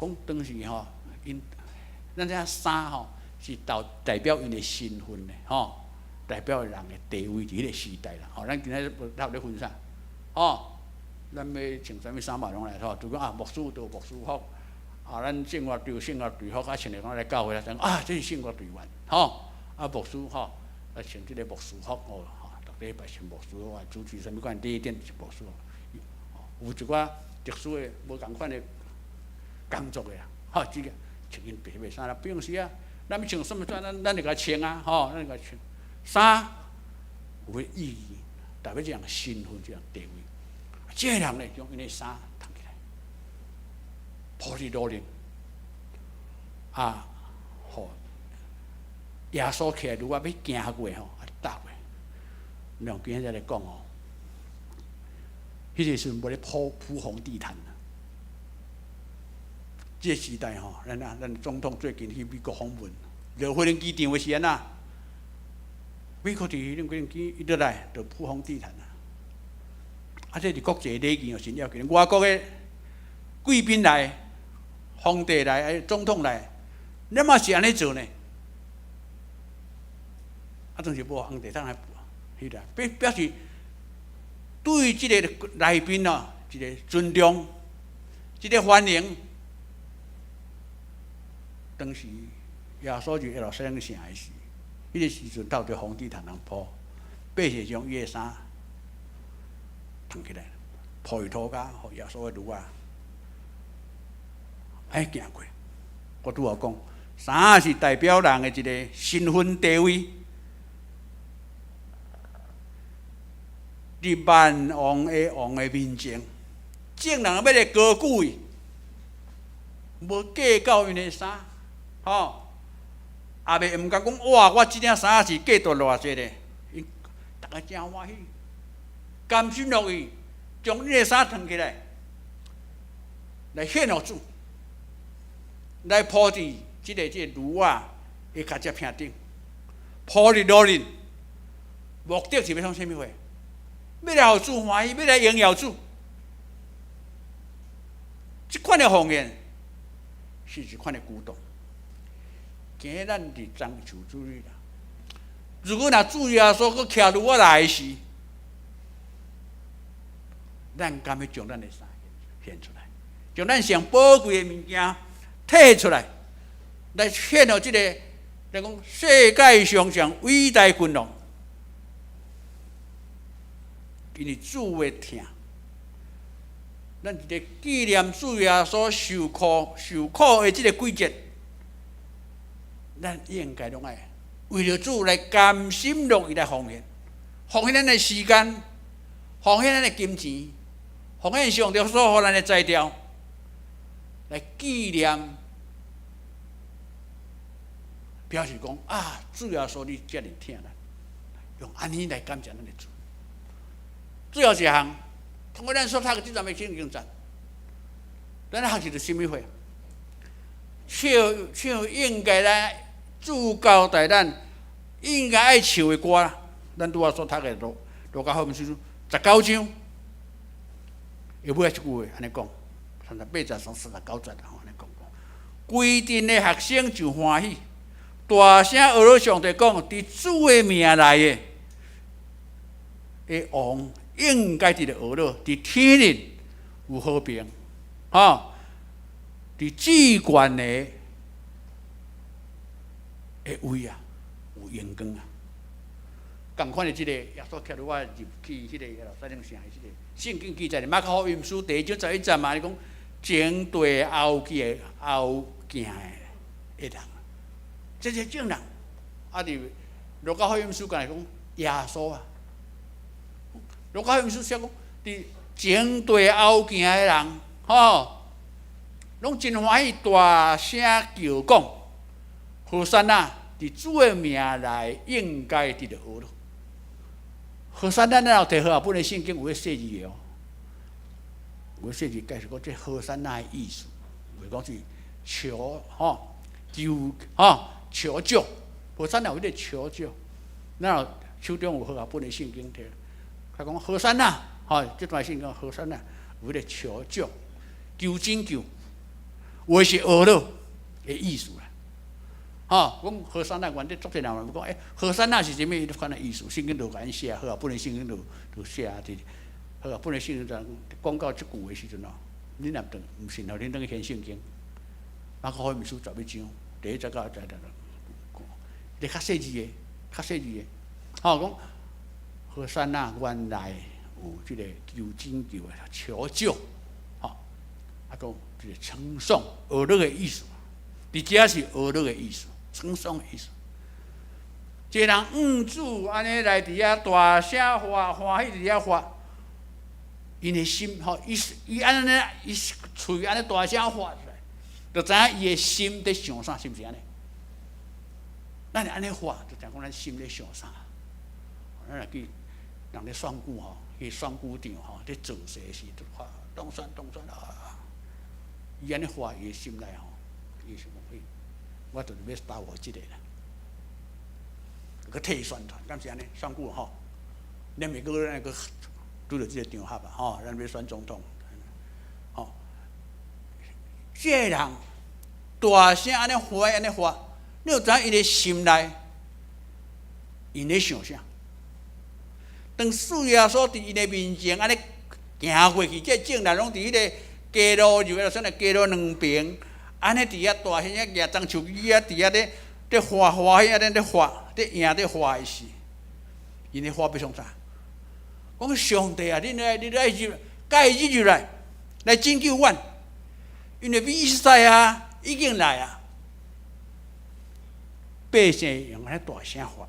講當時吼，𪜶咱這衫吼是代代表𪜶的身份的吼，代表人的地位佇彼个時代啦。吼，咱今仔日無咧分啥，吼，咱欲穿啥物衫嘛攏來吼，就講啊，牧師著牧師服，啊，咱聖樂隊聖樂隊服，啊，穿來講來教會來講啊，這是聖樂隊員，吼，啊，牧師吼，啊，穿這个牧師服哦，吼，逐禮拜穿牧師服，主持啥物款禮典是牧師服，有一寡特殊的無仝款的工作的啦，吼，這个穿𪜶白的衫啦，不用時啊，咱欲穿啥物衫，咱咱就共穿啊，吼，咱就共穿。衫有彼意義，代表這人身份，這人地位。這个人咧，將𪜶的衫脫起來，鋪佇路頂，啊，予耶穌騎驢仔欲行過吼，啊，踏過。兩今仔日來講哦，彼个時陣無咧鋪鋪紅地毯。這个時代吼，咱啊，咱總統最近去美國訪問，落飛輪機場的是按怎？美國佇彼種飛輪機一落來，就鋪紅地毯啊！啊，這是國際禮儀哦，真要緊。外國的貴賓來，皇帝來，啊，總統來，咱嘛是按呢做呢？啊，當時無紅地毯來鋪，彼個表表示對這个來賓哦，一个尊重，一个歡迎。當時耶穌入耶路撒冷城的時，彼个時陣透著紅地毯通鋪，百姓將伊的衫脫起來，鋪佇塗跤，予耶穌的驢仔愛行過。我拄仔講，衫是代表人的一个身份地位。佇萬王的王的面前，眾人欲來高舉伊，無計較𪜶的衫。吼，也袂毋甘講哇！我這領衫是價值偌濟咧，𪜶逐家誠歡喜，甘心樂意將你的衫脫起來，來獻予主，來鋪佇這个驢仔的跤脊坪頂，鋪佇路頂，目的是欲創啥物貨？欲來予主歡喜，欲來榮耀主。這款的奉獻是一款的舉動。今日咱佇棕樹主日啦。如果若主耶穌閣騎驢仔來時，咱敢欲將咱的衫獻出來，將咱上寶貴的物件提出來，來獻予這个，來講世界上上偉大君王，因為主的疼，咱佇咧紀念主耶穌受苦受苦的這个季節。咱應該攏愛為著主來甘心樂意來奉獻，奉獻咱的時間，奉獻咱的金錢，奉獻上帝所予咱的才調，來紀念，表示講啊，主耶穌你遮爾疼咱，用按呢來感謝咱的主。最後一項，通過咱所讀的這段的聖經節，咱學習著啥物貨？唱唱應該咱主交代咱應該愛唱的歌啦。咱拄仔所讀的路路加福音書十九章，下尾一句話按呢講，38節三39節吼，按呢講講。規陣的學生就歡喜，大聲呵咾上帝講：佇主的名來的，的王應該得著呵咾，佇天頂有和平，吼，佇至懸的的位啊，有榮光啊。仝款的這个耶穌徛佇我入去彼个耶路撒冷城的這個聖經記載，馬可福音書第一章11節嘛，伊講前地後去的後行的的人，這是眾人。啊，佇路加福音書敢若講耶穌啊，路加福音書寫講佇前地後行的人，吼，攏真歡喜，大聲叫講，和散那，佇主的名來，應該得著呵咾。和散那，咱有提和合本的聖經有咧細字的哦，有咧細字解釋講這和散那的意思，有講是求吼求吼求救，和散那有彼個求救，咱有手中有和合本的聖經提，佢講和散那，吼，這段聖經和散那有彼個求救、求拯救，有的是呵咾的意思啦。吼，講和散那，原底足濟人講，欸，和散那是啥物？彼款的意思，聖經就共𪜶寫，和合本的聖經就就寫佇和合本的聖經就講到這句的時陣哦，恁若轉毋信吼，恁轉去掀聖經，馬可福音書11章第一節到十節，咧較細緻的，較細緻的，吼講和散那原來有這個求拯救的求救，吼，啊，閣這個稱頌呵咾的意思，佇遮是呵咾的意思。稱頌的意思，一個人向主按呢來佇遐大聲發歡喜佇遐發，𪜶的心吼，伊伊按呢，伊喙按呢大聲發出來，就知影伊的心佇想啥，是毋是按呢？咱按呢發，就知影講咱心咧想啥。咱若去人咧選舉吼，去選舉場吼，咧造勢時就發當選當選啊！伊按呢發，伊的心內吼，伊想講，我就是欲投予這个啦，閣替伊宣傳，敢是按呢？選舉吼，咱每個咱閣拄著這個場合啊，吼，咱欲選總統，吼，這個人大聲按呢發，按呢發，你就知影伊的心內，𪜶咧想啥？當主耶穌佇𪜶的面前按呢行過去，這眾人攏佇彼個街路，就算咧街路兩邊。按呢佇遐大聲遐舉棕樹枝仔，佇遐咧咧發歡喜，按呢咧發，咧贏咧發的時，𪜶咧發欲創啥？講上帝啊，恁來，恁來入，共伊入來，來拯救阮，因為彌賽亞已經來啊！百姓用按呢大聲發，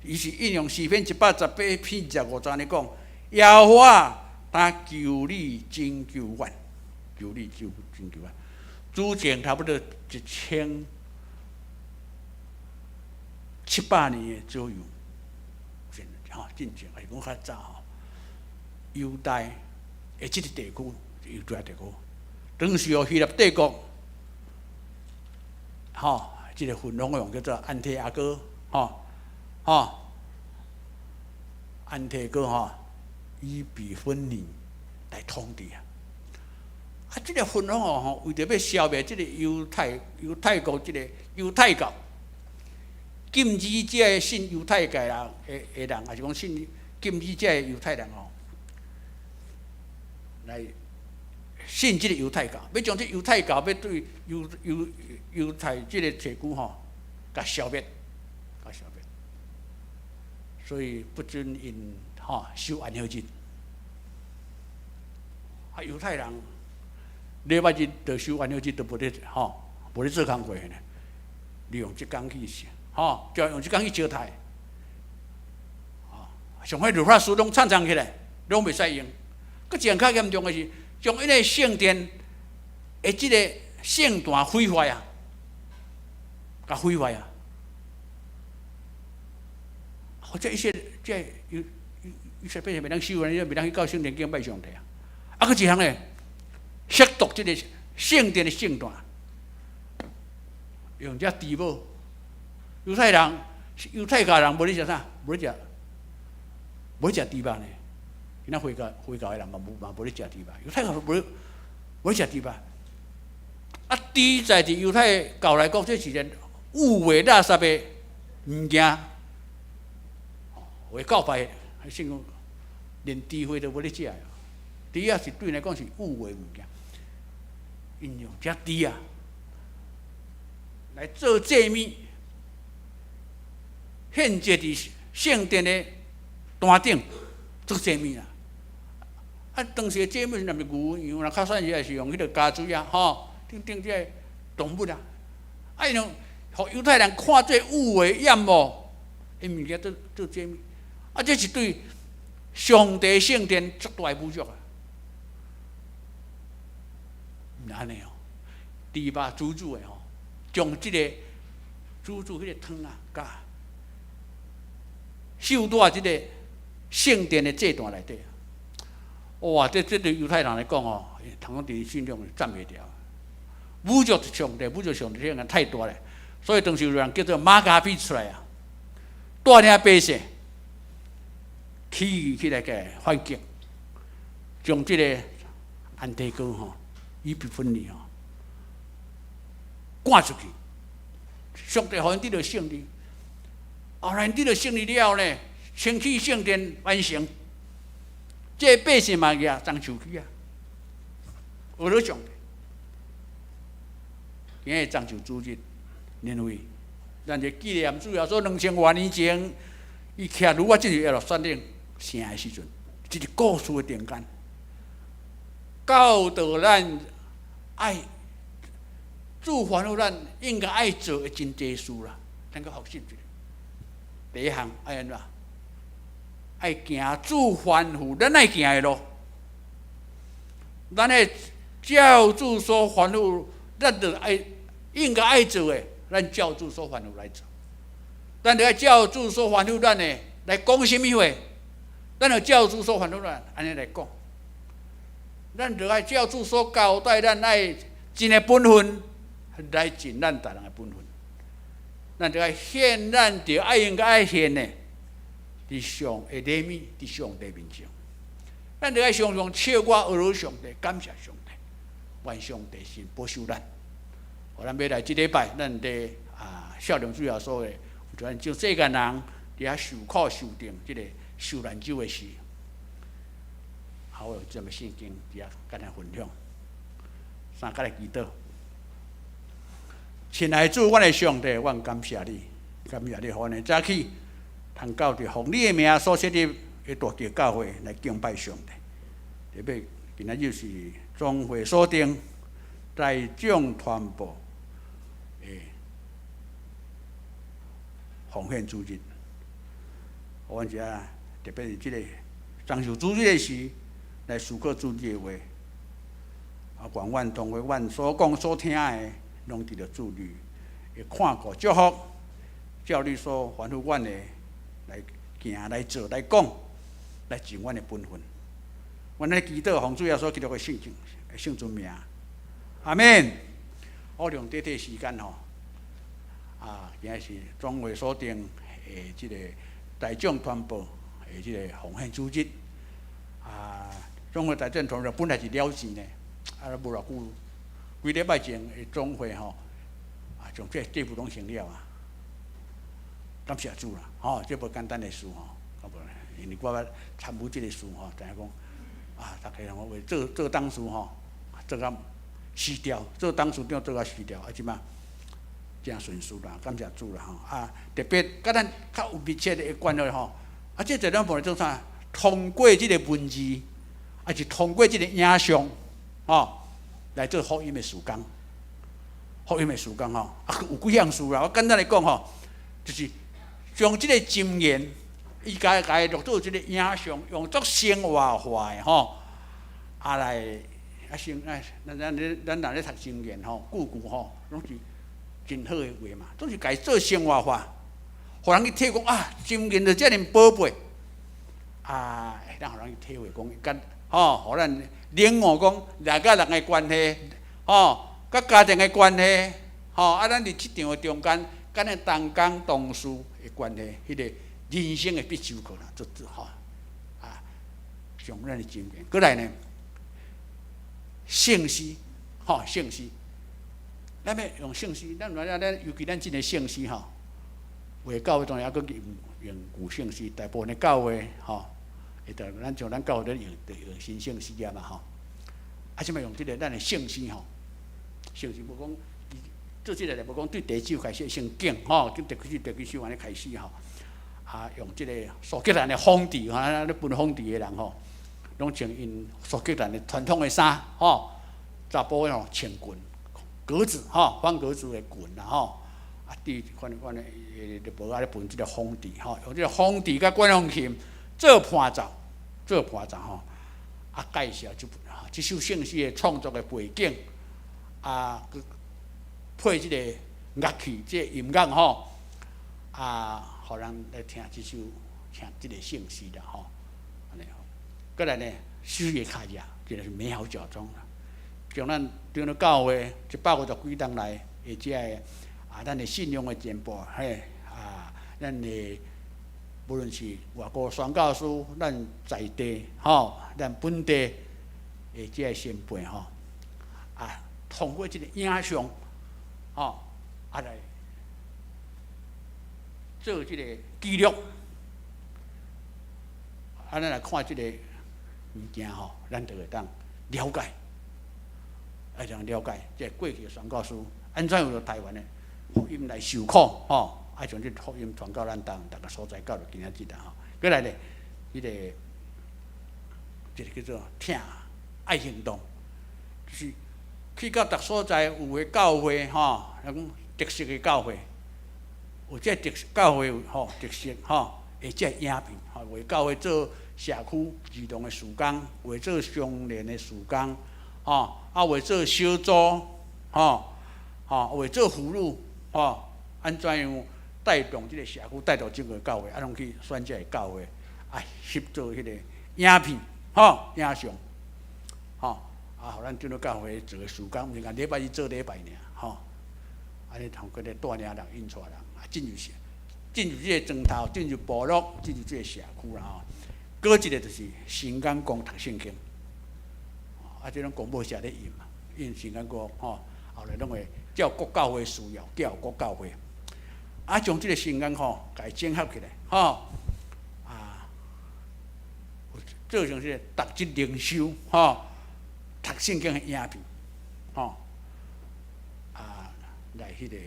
伊是引用詩篇118篇25節按呢講：耶和華，他求你拯救阮，求你救拯救阮。主前差不多1700年的左右，吼，進前還是講較早吼，猶大的這個地區，猶大地區，當時哦希臘帝國，吼，這個奮興王叫做安提阿哥，吼，吼，安提哥吼，伊比芬尼來統治啊。啊，這個奮興王吼，為著欲消滅這個猶太猶太國這個猶太教，禁止這个信猶太教人的的人，抑是講信禁止這个猶太人吼，來信這個猶太教，欲將這猶太教欲對猶猶猶太這個地區吼，共消滅，共消滅。所以不准𪜶吼守安息日。啊，猶太人禮拜日就守安息日，都無咧吼，無咧做工課呢。利用這工去吼，就用這工去招待。吼，上彼律法書攏藏藏起來，攏袂使用。閣一項較嚴重的是，將𪜶个聖殿的這个聖壇毀壞啊，共毀壞啊。或者一些這有有些百姓袂當守啊，你袂當去到聖殿敬拜上帝啊。啊，閣一項咧，褻瀆這個聖殿的聖壇，用這豬母。猶太人、猶太教人無咧食啥？無咧食，無咧食豬肉呢。今仔回教的人嘛無嘛無咧食豬肉，猶太教無咧食豬肉。啊，豬在佇猶太教來講，這是一個污穢垃圾的物件。為教派信講，連豬血都無咧食。豬仔是對𪜶來講是污穢物件，𪜶用這豬啊來做祭物，獻祭佇聖殿的壇頂做祭物啦。啊，當時的祭物若是牛羊啦，較算是也是用彼個家水啊，吼，等等這个動物啊。啊，𪜶用予猶太人看做污穢厭惡的物件做做祭物，啊，這是對上帝聖殿足大的侮辱啊！毋是按呢哦，豬肉煮煮的吼，將這个煮煮彼個湯啊，佮繡佇這个聖殿的祭壇內底。哇！這對猶太人來講哦，通講佇信仰是站袂牢，侮辱上帝，侮辱上帝，這個太大了。所以當時有人叫做瑪加比出來啊，帶領百姓起義起來共反擊，將這个安提哥吼以比分離吼趕出去。上帝予𪜶得著勝利，後來𪜶得著勝利了後呢，清起聖殿完成，這个百姓嘛舉樟樹枝啊，學了上帝。今日樟樹主日，因為咱就紀念主耶穌2000外年前，伊徛佇我進入耶路撒冷城的時陣，這個故事的中間，教導咱愛主吩咐咱應該愛做的真濟事啦，咱閣復習一下。第一項愛按怎？愛行主吩咐咱愛行的路，咱愛照主所吩咐，咱就愛應該愛做的，咱照主所吩咐來做。咱就愛照主所吩咐咱的來講啥物話，咱就照主所吩咐咱按呢來講。咱就愛照主所交代咱愛盡的本分來盡咱逐人的本分。咱就愛獻咱著愛應該愛獻的，佇上的禮物，佇上帝面前。咱就愛常常唱歌呵咾上帝，感謝上帝，願上帝神保守咱。予咱欲來這禮拜，咱佇啊效忠主耶穌的，有咱就世間人佇遐受苦受定這个受難週的事。好，我有這麼聖經佇遐佮咱分享。三佮來祈禱。親愛主，阮的上帝，阮感謝你，感謝你，予阮會早起，通到佇奉你的名所設立的大橋教會來敬拜上帝。特別今仔日是總會所定大眾傳播的奉獻主日。阮遮特別是這个樟樹主日的時，來思考主日的話。啊，願阮通過阮所講所聽的，攏得著主你的看顧祝福，照你所吩咐阮的來行、來做、來講，來盡阮的本分。阮咧祈禱，奉主耶穌基督的聖聖尊名，阿們。我用短短時間吼，啊，今日是總會所定的這个大眾傳播的這个奉獻主日。啊，總會大眾傳播本來是了錢的，啊，無偌久，幾禮拜前的總會吼，啊，將這債務攏還了啊。感謝主啦，吼，這無簡單的事吼，啊無，因為我捌參與這个事吼，知影講，啊，逐家人講話做做董事吼，做甲死掉，做董事長做甲死掉，啊，這擺誠順遂啦，感謝主啦吼，啊，特別佮咱較有密切的關係吼，啊，這濟咱無做啥？通過這个文字，抑是通過這个影像，吼，來做福音的事工，福音的事工吼，啊，有幾項事啦。我簡單來講吼，就是將這个箴言，伊共共伊錄做這个影像，用作生活化的吼，啊來啊生啊，咱咱咧咱若咧讀箴言吼，句句吼，攏是真好的話嘛，總是共伊做生活化，予人去體講啊，箴言就遮爾寶貝，啊，會當予人去體會講，佮吼，予咱領悟講人佮人的關係，吼，佮家庭的關係，吼，啊，咱佇職場的中間，佮咱同工同事的關係，彼个人生的必修課啦，做做吼，啊，上咱的箴言。閣來呢，聖詩，吼，聖詩，咱欲用聖詩，咱來咱尤其咱這个聖詩吼，有的教會當然猶閣用用舊聖詩，大部分的教會吼，會得咱像咱教會咧用用新聖詩啊嘛吼，啊，這擺用這个咱的聖詩吼，聖詩無講做這个無講對第一首開始先敬吼，對第幾首第幾首按呢開始吼，啊，用這个蘇格蘭的風致吼，咧分風致的人吼，攏穿𪜶蘇格蘭的傳統的衫吼，查埔吼穿裙格子吼，方格子的裙啦吼，啊，對款款的無愛咧分這个風致吼，用這个風致佮管風琴做伴奏，做伴奏吼，啊，介紹這這首聖詩的創作的背景，啊，閣配這个樂器，這个音樂吼，啊，予人來聽這首聽這个聖詩啦吼，按呢吼。閣來呢，四个跤跡，這个是美好腳蹤啦。將咱長老教會150幾冬來的這个啊，咱的信仰的前輩，嘿啊，咱的無論是外國宣教師，咱在地吼，咱本地的這个前輩吼，啊，通過這个影像，吼，啊來做這個記錄，啊，咱來看這個物件吼，咱就會當了解，會當了解這個過去的宣教師按怎樣為臺灣的福音來受苦吼，啊，將這福音傳到咱台灣逐个所在，到今仔日啦吼。閣來咧，彼个這個叫做疼愛行動，就是去到逐所在有的教會吼，講特色的教會，有這特色教會吼特色吼，會這影片吼，為教會做社區兒童的事工，為做相連的事工，吼，啊，為做小組，吼，吼，為做婦女，吼，按怎樣帶動這个社區，帶動整個教會，啊，攏去選這个教會，啊，翕做彼個影片，吼，影像，吼，啊，予咱長老教會做个事工，毋是干禮拜日做禮拜爾，吼，按呢通閣咧帶領人引帶人，啊，進入社，進入這个莊頭，進入部落，進入這个社區啦吼。閣一个就是新港公讀聖經，啊，這攏公報社咧印嘛，印新港公吼，後來攏會照國教會需要，交國教會，啊，將這个新港吼，共伊整合起來，吼，啊，做成這个逐日靈修，吼，讀聖經的影片，吼，啊，來彼个有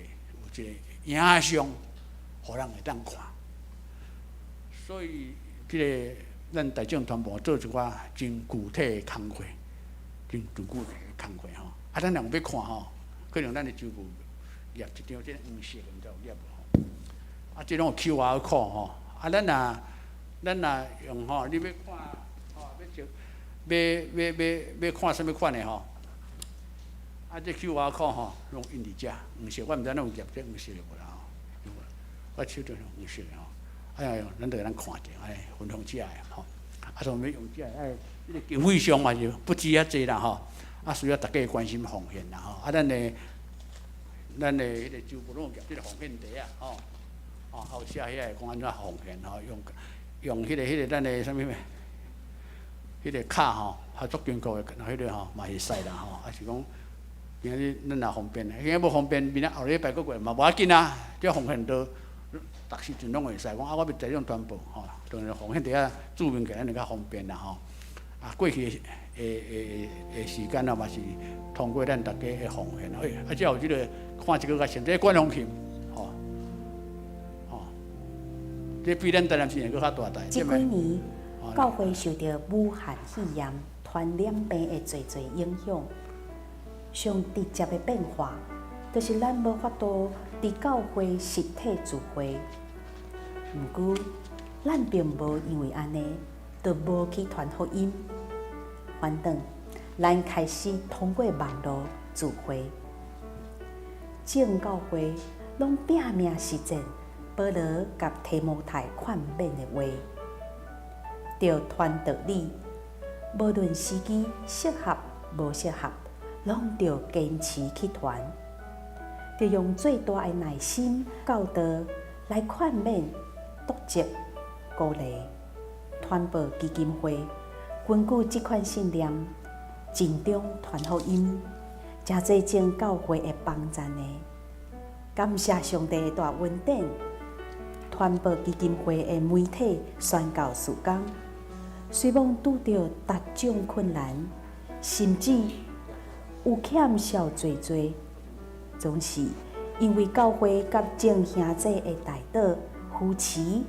這个影像，予人會當看，所以這个咱大眾傳播做一寡真具體的工課，真具體的工課吼。啊，咱若有欲看吼，可能咱的周報揜一張這个黃色的，毋知有揜無吼？啊，這攏有 QR code 吼。啊，咱若用吼，你欲看吼，欲就欲欲欲欲看啥物款的吼？啊，這 QR code 吼，攏印佇遮黃色，我毋知咱有揜這黃色的無啦吼？有無？我手頂黃色的吼。哎呀，咱就會當看著，按呢分享這个吼。啊，所以欲用這个，愛這个經費上嘛是不止遐濟啦吼。啊，需要大家關心奉獻啦吼。啊，咱的彼个周報攏有揜這个奉獻袋仔吼。哦，還有寫遐個講按怎奉獻吼，用用彼個咱的啥物物，彼個卡吼，還足堅固的，彼個吼嘛會使啦吼。啊是講今仔日咱若方便，今仔無方便，明仔後禮拜閣過來嘛無要緊啊。這奉獻都逐時陣攏會使。講啊，我欲大眾傳播吼，當然奉獻袋仔註明起來，咱就較方便啦吼。啊，過去的的的時間啊，嘛是通過咱逐家的奉獻。哎，啊，這有這個看這個較深，這個管風琴，吼，吼，這比咱台南市閣較大台。這幾年，教會受著武漢肺炎傳染病的濟濟影響，上直接的變化，就是咱無法度佇教會實體聚會。毋過，咱並無因為按呢，就無去傳福音。反轉，咱開始通過網路聚會，眾教會攏拚命實踐保羅佮提摩太勸勉的話，著傳道理，無論時機適合無適合，攏著堅持去傳，著用最大的耐心教導來勸勉、督責、鼓勵。傳播基金會。根據這款信念，盡忠傳福音，誠濟眾教會的幫贊的。感謝上帝的大恩典，傳播基金會的媒體宣教事工，雖罔拄著各種困難，甚至有欠數濟濟，總是因為教會佮眾兄弟的代禱扶持，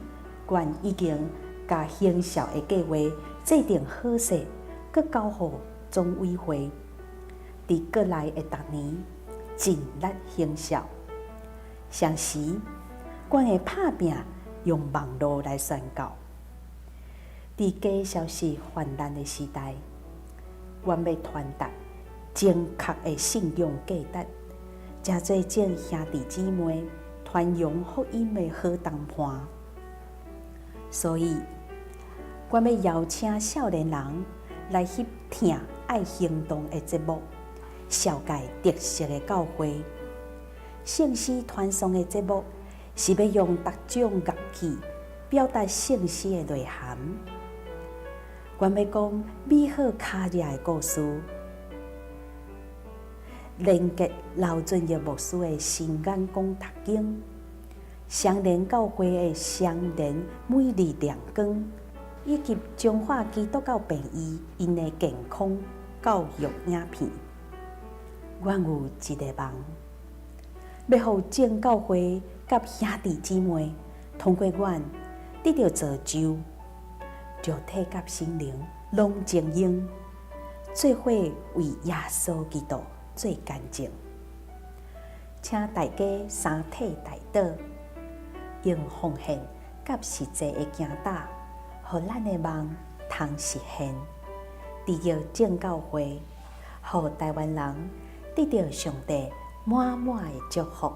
阮已經共行銷的計劃制定好勢，閣交予總委會，佇國內的逐年盡力行銷。同時，阮會拍拚用網路來宣教。佇假消息泛濫的時代，阮欲傳達正確的信仰價值，誠濟眾兄弟姊妹傳揚福音的好同伴。所以，阮欲邀請少年人來翕疼愛行動的節目，紹介特色的教會。聖詩傳頌的節目是欲用各種樂器表達聖詩的內涵。阮欲講美好跤跡的故事，連結劉俊業牧師的新眼光讀經，雙連教會的雙連每日亮光，以及彰化基督教病院𪜶的健康教育影片。阮有一个夢，欲予眾教會佮兄弟姊妹通過阮得著造就，肉體佮心靈攏精英，做伙為耶穌基督做見證。請大家三體代禱，用奉獻佮實際的行動，予咱的夢通實現。締造眾教會，予台灣人得著上帝滿滿的祝福。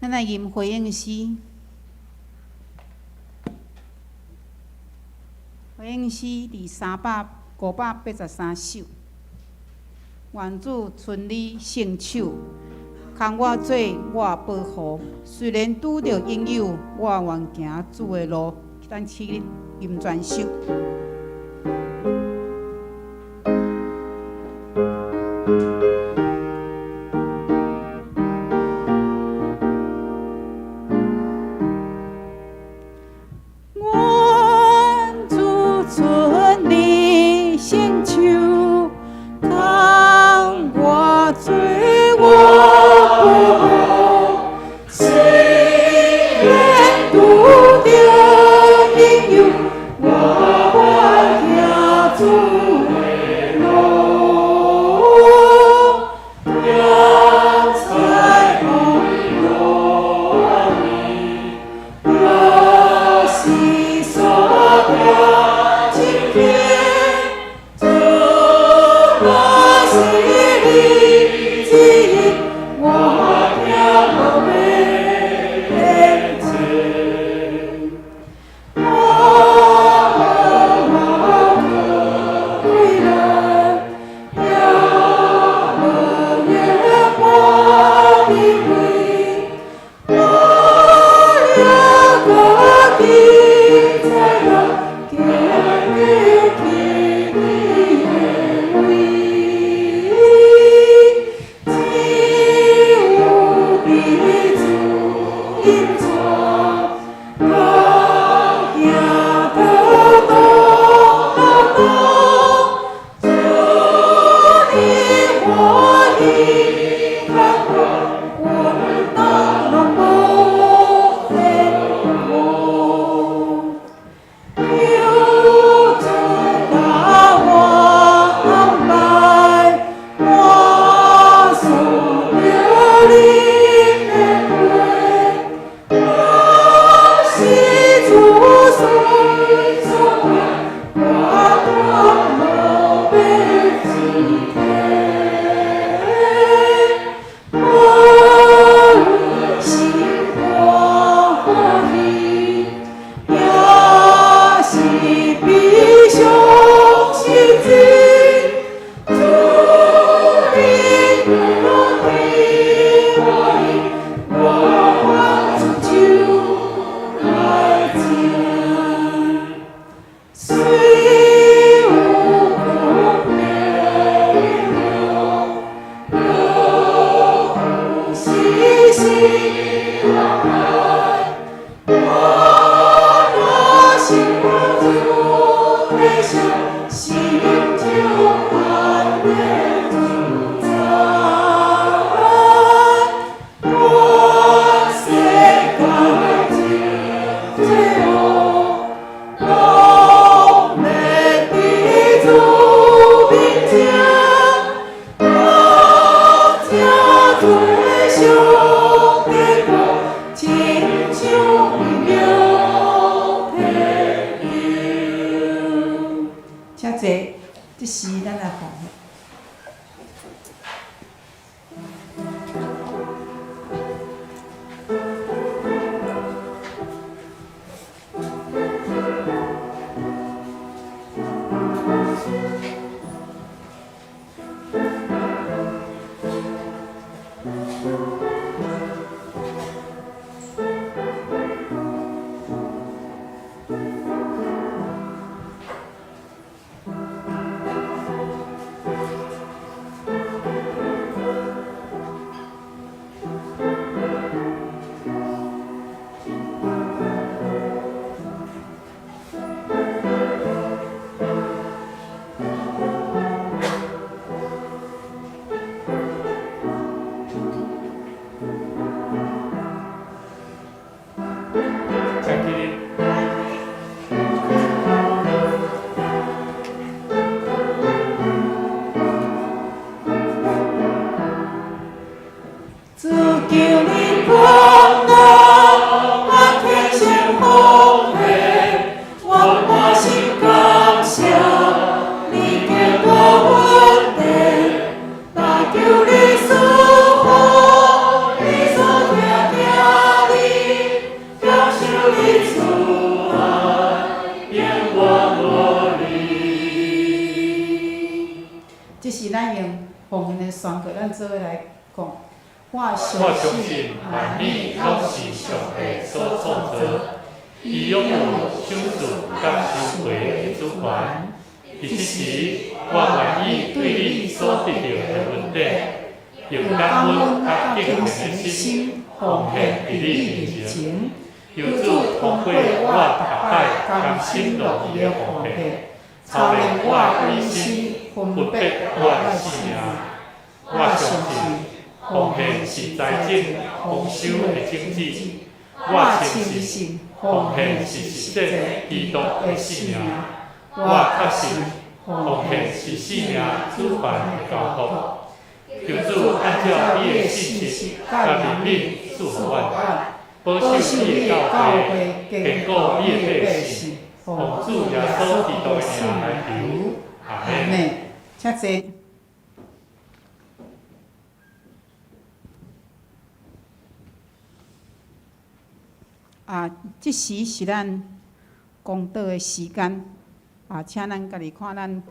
咱來吟回應詩，回應詩佇583首。願主伸你聖手，牽我做我保護。雖然拄著引誘，我願行主的路。咱起立吟全首。願主伸你聖手，牽我做我保護。雖然拄著引誘，我願雖有苦流，又有喜喜樂愛。我若信靠主的聖，心就安的自在。看世界真濟惡，攏袂佇主面前，感謝主的上帝國，親像美妙天堂。請坐，這時咱來奉獻。請起立。主求你降臨，啊天上福氣，我滿心感謝，你堅固穩定，但求你賜福，你所疼疼你，享受你慈愛，永遠無離。這是咱用奉獻的宣告，咱做伙來講。我我相相信信萬物攏是上帝所創造，伊擁有賞賜佮收回的主權。佇這時，我願意對你所得著的恩典，用感恩佮敬虔的心奉獻佇你面前。求主通過我逐擺甘心樂意的奉獻，操練我的決心，分別我的性命。我相信奉獻是財政豐收的種子。我深信奉獻是實踐基督的性命。我確信奉獻是性命主權的交託。求主按照你的信實佮憐憫賜予阮，保守你的教會，堅固你的百姓。奉主耶穌基督的名來求，阿阿們。們。請坐。啊，這時是咱講道的時間，啊，請咱家己看咱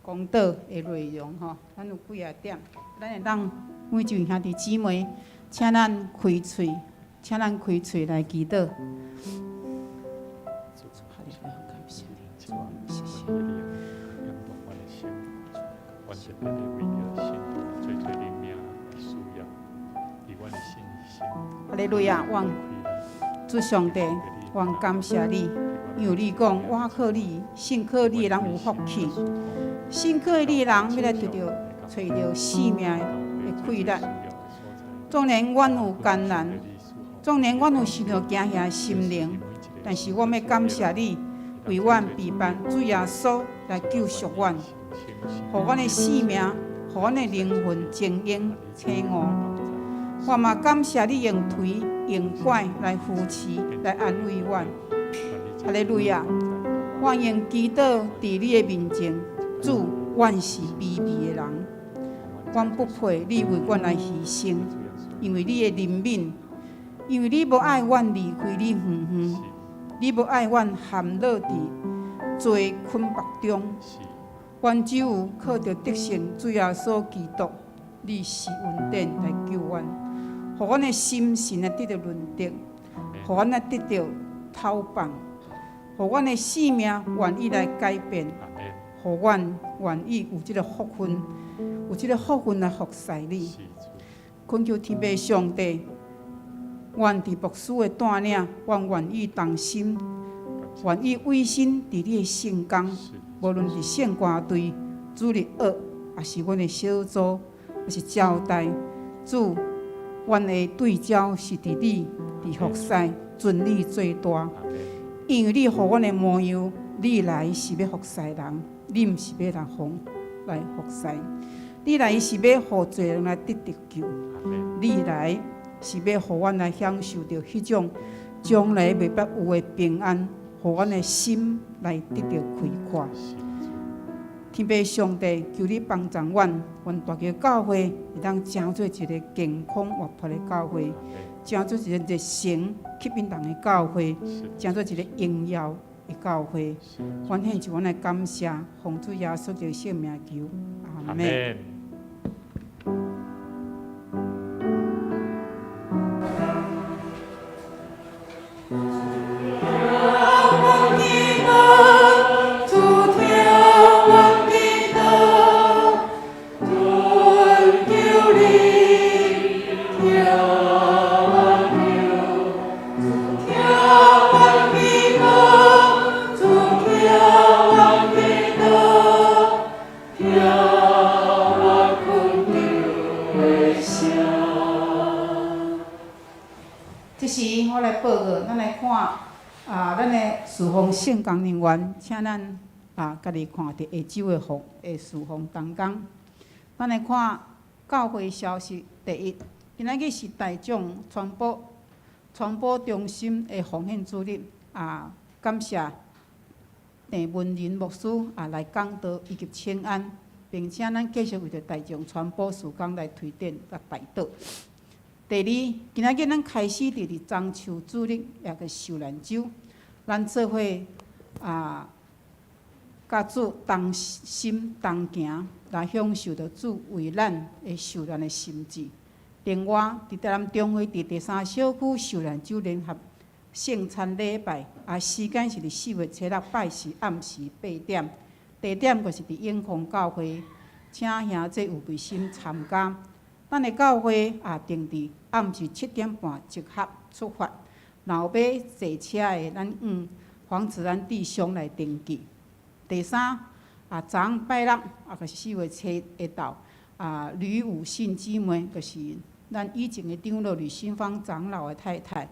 講道的內容吼，咱有幾仔點，咱會當每一位兄弟姊妹，請咱開喙，請咱開喙來祈禱。謝謝你感動我的心，阮特別的為著信徒濟濟靈命的需要，佇阮的心心。哈利路亞，願主上帝，願感謝你，因為你講我靠你，信靠你的人有福氣，信靠你的人欲來得著揣著性命的快樂。縱然阮有艱難，縱然阮有受著驚嚇的心靈，但是我欲感謝你，為阮備辦主耶穌來救贖阮，予阮的性命，予阮的靈魂晶瑩醒悟。我嘛感謝你用槌用拐來扶持，來安慰阮。哈利路亞！我用祈禱佇你的面前，主，阮是卑微的人，阮不配你為阮來犧牲，因為你的憐憫，因為你無愛阮離開你遠遠，你無愛阮陷落佇罪捆縛中，阮只有靠著得勝主耶穌基督，你施恩典來救阮，予阮的心神來得著潤澤，予阮來得著透放，予阮的生命願意來改變，予阮願意有這个福分，有這个福分來服侍你。懇求天父上帝，阮佇牧師的帶領，阮願意同心，願意委身佇你的聖工，無論是聖歌隊、主日學，抑是阮的小組，抑是招待，主，阮的對焦是佇你，佇服侍，盡你最大。因為你予阮的模樣，你來是欲服侍人，你毋是欲人予來服侍。你來是欲予罪人來得著救，你來是欲予阮來享受著彼種將來袂捌有的平安，予阮的心來得著開闊。天父上帝，求你幫助阮，阮大橋教會會當成做一个健康活潑的教會，成做一个熱誠吸引人的教會，成做一个榮耀的教會。阮獻上阮的感謝，奉主耶穌的聖名求，阿們。這時我來報告，咱來看啊，咱的事奉聖工人員，請咱啊，家己看佇下晝的服的事奉當中。咱來看教會消息，第一，今仔日是大眾傳播中心的奉獻主日啊，感謝鄭文仁牧師啊來講道以及請安，並且咱繼續為著大眾傳播事工來推展佮代禱。第二，今仔日咱開始佇中秋主日，抑個受難週，咱做伙啊，佮主同心同行，來享受著主為咱的受難的心志。另外，佇台南中會佇第三小區受難週聯合聖餐禮拜，啊，時間是佇4月初6拜四暗時8點，地點就是佇永康教會，請兄弟有愛心參加。咱的教會也定佇暗時7點半集合出發，若有欲坐車的，咱向黃子安弟兄來登記。第三，啊，昨昏拜六，啊，就是4月初下晝，啊，呂武信姊妹，就是咱以前的長老呂新芳長老的太太，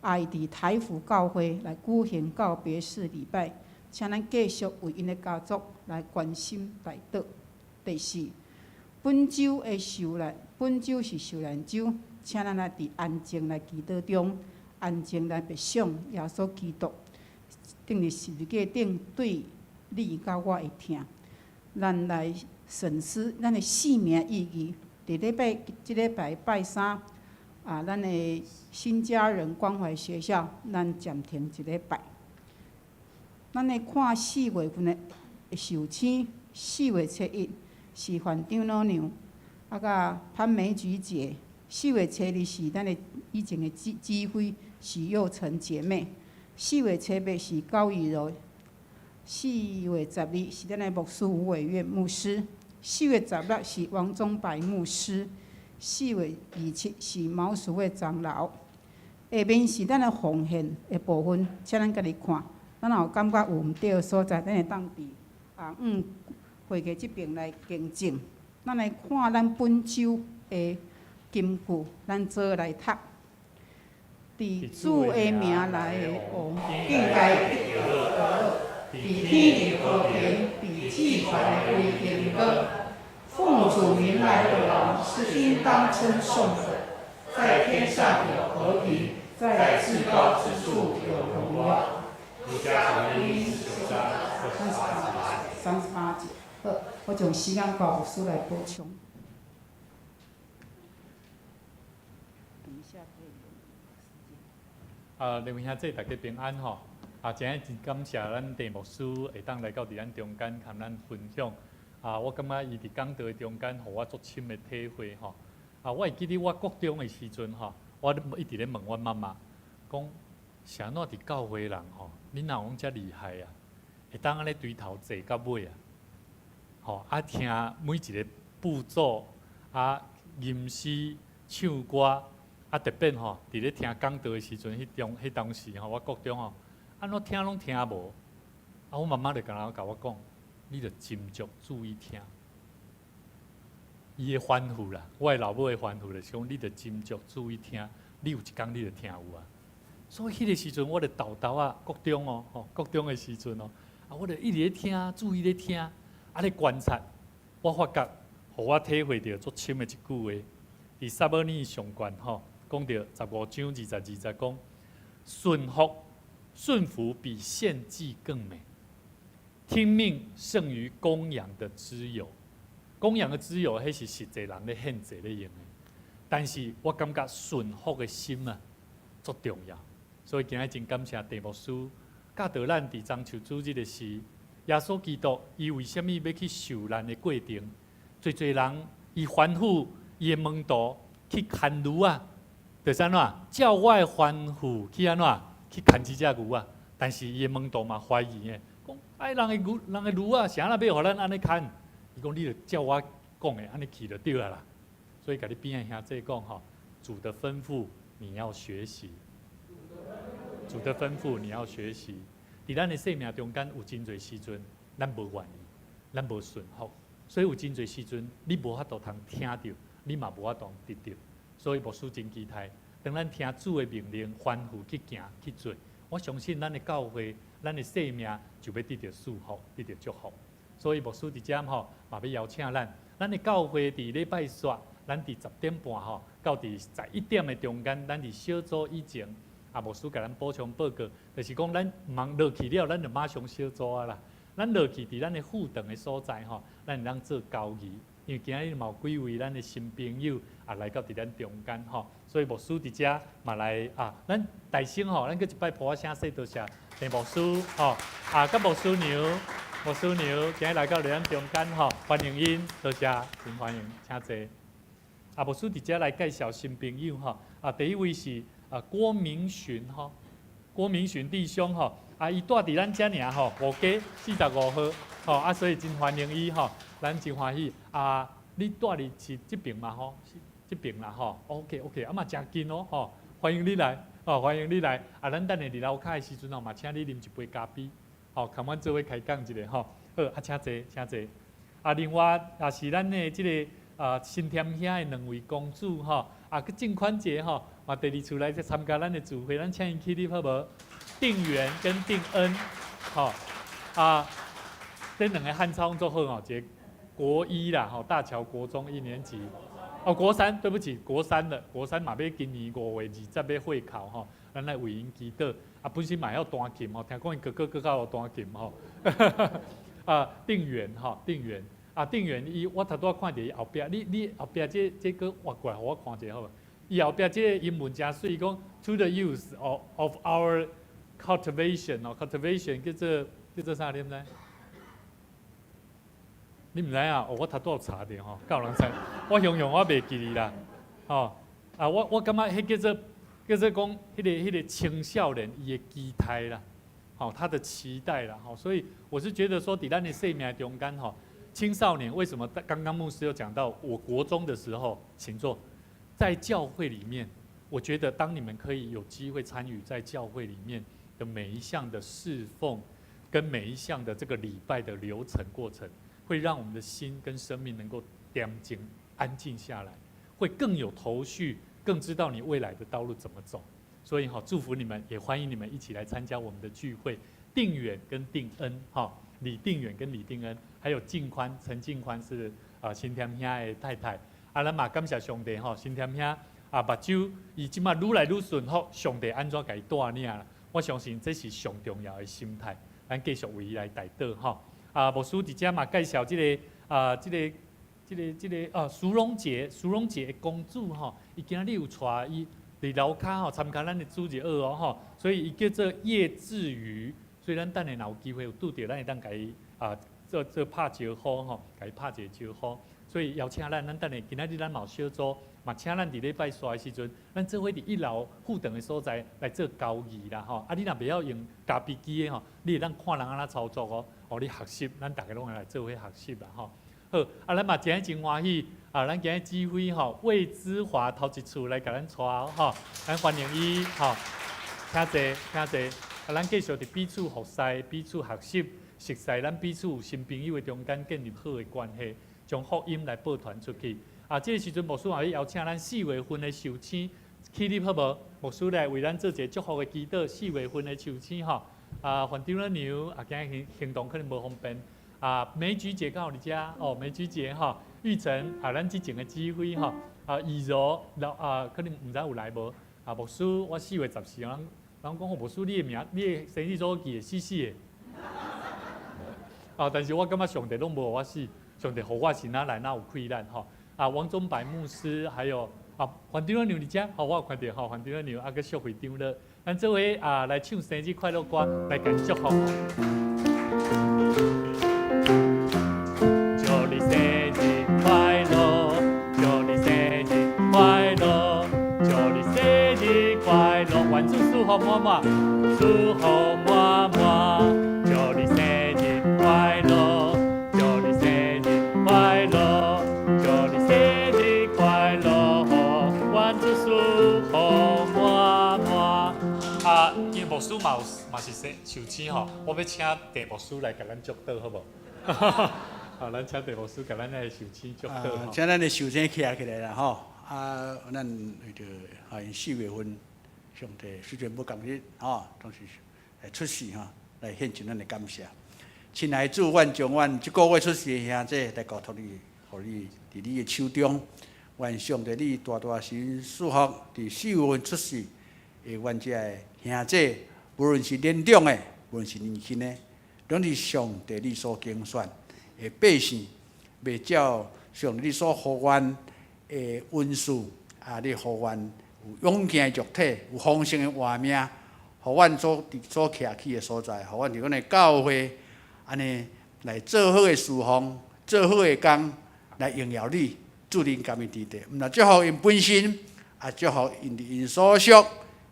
啊，伊佇台府教會來舉行告別式禮拜，請咱繼續為𪜶的家族來關心代禱。第四，本週的受難，本週是受難週，請咱來佇安靜來祈禱中，安靜來默想耶穌基督釘佇十字架頂對你佮我的疼，咱來審視咱的生命意義。佇禮拜，這禮拜拜三，啊，咱的新家人關懷學校，咱暫停一禮拜。咱來看4月份的壽星，4月初1是范長老娘，啊，佮潘美菊姐。4月初2是咱的以前的指揮許佑成姐妹。4月初8是高雨柔。4月12是咱的牧師吳偉岳牧師。4月16是王宗白牧師。4月27是毛淑慧長老。下面是咱的奉獻的部分，請咱家己看。咱若有感覺有毋對的所在，咱會當佇啊向會計這邊來更正。咱來看咱本週的金句，咱做來讀。佇主的名來的王，應該得著樂。佇天的和平，比至懸的威榮高。奉主名來的王是應當稱頌的，在天上有和平，在至高之處有榮耀。路加福音19章 38節。好，我將時間交牧師來補充。等一下可以用時間。啊，兩位兄弟大家平安吼！啊，真正真感謝咱鄭牧師會當來到佇咱中間，佮咱分享。啊，我感覺伊佇講道的中間，予我足深的體會吼。啊，我會記得我國中的時陣吼，我一直咧問阮媽媽，講是按怎佇教會人吼，恁哪有講遮厲害啊？會當按呢對頭坐到尾啊？吼啊，聽每一个步驟啊，吟詩唱歌啊，特別吼，佇咧聽講道的時陣，彼中彼當時吼，我國中吼，按怎聽攏聽無，啊，我媽媽就敢若共我講，你著斟酌注意聽。伊的吩咐啦，我的老母的吩咐就是講，你著斟酌注意聽，你有一工你就聽有啊。所以彼个時陣，我就沓沓仔國中哦，吼國中的時陣哦，啊，我就一直咧聽，注意咧聽，啊咧觀察，我發覺，予我體會著足深的一句話，佇撒母耳上卷吼，講著15章20、20節講，順服順服比獻祭更美，聽命勝於公羊的脂油。公羊的脂油，彼是實際人咧獻祭咧用的，但是我感覺順服的心啊，足重要。所以今日真感謝鄭牧師教導咱佇棕樹主日的時，耶穌基督伊為啥物欲去受難的過程？濟濟人伊吩咐伊的門徒去牽驢仔，就是按怎？照我的吩咐去按怎？去牽這隻牛仔。但是伊的門徒嘛懷疑的，講哎，人的牛，人的驢仔是按怎欲予咱按呢牽？伊講你著照我講的按呢去就對啊啦。所以共你邊仔兄弟講吼，主的吩咐你要學習。主的吩咐你要學習。佇咱的生命中間有真濟時陣，咱無願意，咱無順服，所以有真濟時陣你無法度通聽著，你嘛無法度得著。所以牧師真期待，當咱聽主的命令，吩咐去行去做，我相信咱的教會，咱的生命就欲得著祝福，得著祝福。所以牧師佇遮吼，嘛欲邀請咱，咱的教會佇禮拜四，咱佇10點半吼，到佇11點的中間，咱佇小組以前，啊，牧師共咱補充報告，就是講咱毋通落去了，咱就馬上小組啊啦。咱落去佇咱的副堂的所在吼，咱會當做交誼，因為今日嘛有幾位咱的新朋友啊來到佇咱中間吼，所以牧師佇遮嘛來啊，咱大聲吼，咱閣一擺噗仔聲說多謝鄭牧師吼，啊，佮牧師娘，牧師娘今日來到佇咱中間吼，歡迎𪜶，多謝，真歡迎，請坐。啊，牧師佇遮來介紹新朋友吼，啊，第一位是啊郭明洵吼，郭明洵弟兄吼，啊，伊蹛佇咱遮爾吼，五街45號，吼，啊，所以真歡迎伊吼，咱真歡喜。啊，你蹛佇是這爿嘛吼？是這爿啦吼，OK OK，啊嘛誠近哦吼，歡迎你來，哦，歡迎你來。啊，咱等下佇樓跤的時陣吼，嘛請你啉一杯咖啡，吼，共阮做伙開講一下吼。好，啊，請坐，請坐。啊，另外也是咱的這个啊新添兄的兩位公主吼，啊，佮鄭寬傑吼，嘛第二次來參加咱的聚會，咱請𪜶起立好無？定元跟定恩，吼啊，這兩个漢草做好吼，一个國一啦，吼，大橋國中一年級，哦，國三，對不起，國三了，國三嘛欲今年5月20欲會考吼，咱來為𪜶祈禱，啊，本身嘛會曉彈琴吼，聽講𪜶哥哥閣較會彈琴吼，啊，定元吼，定元，啊，定元伊我頭拄仔看著伊後壁，你後壁這閣畫過來，予我看一下好無？伊後壁這个英文誠媠，講 to the youth of our cultivation 哦，cultivation 叫做啥？你毋知？你毋知影？哦，我頭拄有查著吼，敢有人知？我形容我袂記得啦，吼啊！我感覺彼叫做講，彼个青少年伊的期待啦，吼，他的期待啦，吼，所以我是覺得說，佇咱的生命中間吼，青少年為什麼？剛剛牧師有講到，我國中的時候，請坐，在教會裡面，我覺得當你們可以有機會參與在教會裡面的每一項的侍奉，跟每一項的這個禮拜的流程過程，會讓我們的心跟生命能夠恬靜、安靜下來，會更有頭緒，更知道你未來的道路怎麼走。所以哈，祝福你們，也歡迎你們一起來參加我們的聚會。定遠跟定恩，哈，李定遠跟李定恩，還有靜寬，陳靜寬是啊新添兄的太太。啊，咱嘛感謝上帝吼，新添兄啊，目睭伊這馬愈來愈順服，上帝按怎共伊帶領啦？我相信這是上重要的心態。咱繼續為伊來代禱吼。啊，牧師佇遮嘛介紹這个啊，這个啊，蘇榮傑，蘇榮傑的公主吼，伊今日有帶伊佇樓跤吼參加咱的主日學哦吼，所以伊叫做葉志瑜。所以咱等下若有機會有拄著，咱會當共伊啊做做拍招呼吼，共伊拍一個招呼。所以邀請咱，咱等下今仔日咱嘛有小組，嘛請咱佇禮拜紲的時陣，咱做伙佇一樓互動的所在來做交誼啦吼。啊，你若袂曉用咖啡機的吼，你會當看人按怎操作哦，予你學習，咱逐家攏會來做伙學習啦吼。好，啊，咱嘛今日真歡喜，啊，咱今日指揮吼魏之華頭一次來共咱帶吼，咱歡迎伊吼，請坐，請坐。啊，咱繼續佇彼此服侍、彼此學習，熟似咱彼此有新朋友的中間建立好的關係，將福音來報傳出去。啊，這個時陣牧師也欲邀請咱四月份的壽星起立好無？牧師來為咱做一個祝福的祈禱。四月份的壽星吼，啊，范長老娘啊，今日行行動可能無方便。啊，梅菊姐敢有佇遮？哦，梅菊姐吼，玉成啊，咱之前的指揮吼，啊，怡柔老啊，可能毋知有來無？啊，牧師，我4月14人，人講牧師你的名，你的生日怎記會死死的？啊，但是我感覺上帝攏無予我死，上帝予我是哪來哪有氣力吼。啊，王宗白牧師，還有啊，范長老娘佇遮，吼，我有看著吼，范長老娘啊，閣淑慧長老，咱做伙啊來唱生日快樂歌來共祝福。祝你生日快樂，祝你生日快樂，祝你生日快樂，願主祝福滿滿，祝福滿滿，祝你生日快樂，祝你生日快樂，祝你生日快樂，願主祝福滿滿。啊，因為牧師嘛有嘛是生壽星吼，我欲請鄭牧師來共咱祝禱好無？啊，咱請鄭牧師共咱的壽星祝禱。啊，請咱的壽星徛起來啦吼！啊，咱為著啊，𪜶四月份上帝雖然無仝日吼，總是來出世吼，來獻上咱的感謝。親愛的主，阮將阮這個月出世的兄弟來交託你，予你佇你的手中。願上帝你大大神賜福，佇四月份出世的阮這个兄弟，無論是年長的，無論是年輕的，攏是上帝你所揀選的百姓，袂照上帝你所予阮的恩賜，啊，你予阮有勇健的肉體，有豐盛的活命，予阮所佇所徛起的所在，予阮佇阮的教會，按呢來做好的侍奉，做好的工，來榮耀你，主恁甘願佇地，毋但祝福𪜶本身，也祝福𪜶佇𪜶所屬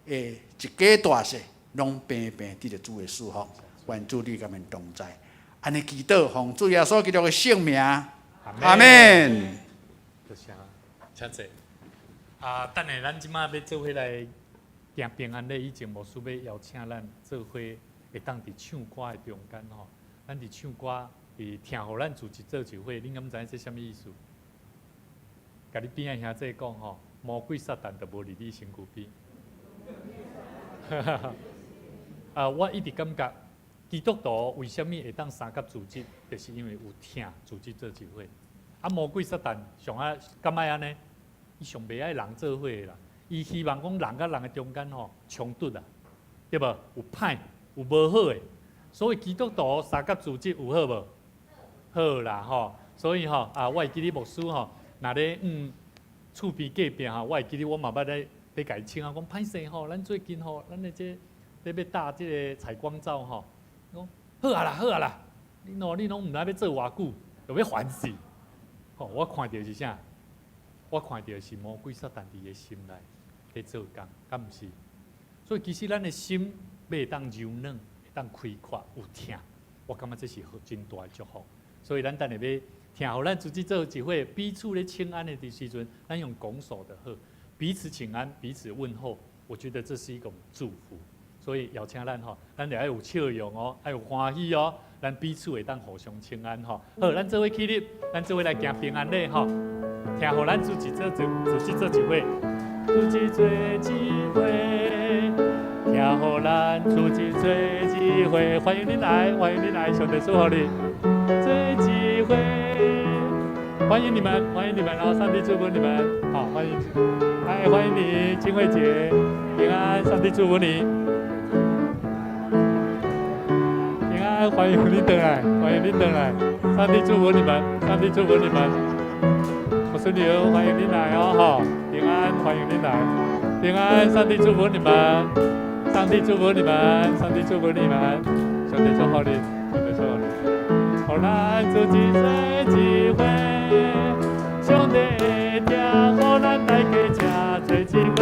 的一家大細，攏平平得著主的祝福，願主你佮𪜶同在。按呢祈禱，奉主耶穌基督的聖名，阿門。多謝，請坐。啊，等下咱這馬欲做伙來行平安禮以前，牧師欲邀請咱做伙會當佇唱歌的中間吼，咱佇唱歌，佇聽予咱組織做一伙，恁敢知影這啥物意思？共你邊仔兄弟講吼，魔鬼撒旦都無佇你身軀邊。啊，我一直感覺基督徒為啥物會當相佮組織，就是因為有疼組織做一伙。啊，魔鬼撒旦上愛敢愛按呢？伊上袂愛人做伙的啦。伊希望講人佮人的中間吼衝突啊，對無？有歹，有無好的。所以基督徒相佮組織有好無？好啦吼。所以吼啊，我會記得牧師吼，若咧厝邊隔壁吼，我會記得我嘛捌咧咧共伊請啊，講歹勢吼，咱最近吼，咱的這咧欲搭這个採光罩吼，講好啊啦，好啊啦，你喏你攏毋知欲做偌久，就欲煩死。吼，我看著是啥？我看著是魔鬼撒旦佇伊的心內咧做工，敢毋是？所以其實咱的心欲會當柔軟，會當開闊，有疼，我感覺這是真大的祝福。所以咱等下欲聽予咱組織做一伙彼此咧請安的時陣，咱用拱手的好，彼此請安，彼此問候，我覺得這是一種祝福。所以邀請咱吼，咱著愛有笑容哦，愛有歡喜哦，咱彼此會當互相請安吼。好，咱做伙起立，咱做伙來行平安禮吼。聽予咱組織做組織做一伙，組織做一伙，聽予咱組織做一伙，歡迎恁來，歡迎恁來，上帝祝福你，做一伙，歡迎你們，歡迎你們哦，上帝祝福你們，好，歡迎，哎，歡迎你，金慧姐，平安，上帝祝福你。平安，歡迎你轉來，歡迎你轉來，上帝祝福你們，上帝祝福你們。我是劉，歡迎你來哦，哈，平安，歡迎你來，平安，上帝祝福你們，上帝祝福你們，上帝祝福你們，上帝祝福你，上帝祝福你。予咱組織做一伙，上帝的疼，予咱大家這做一伙。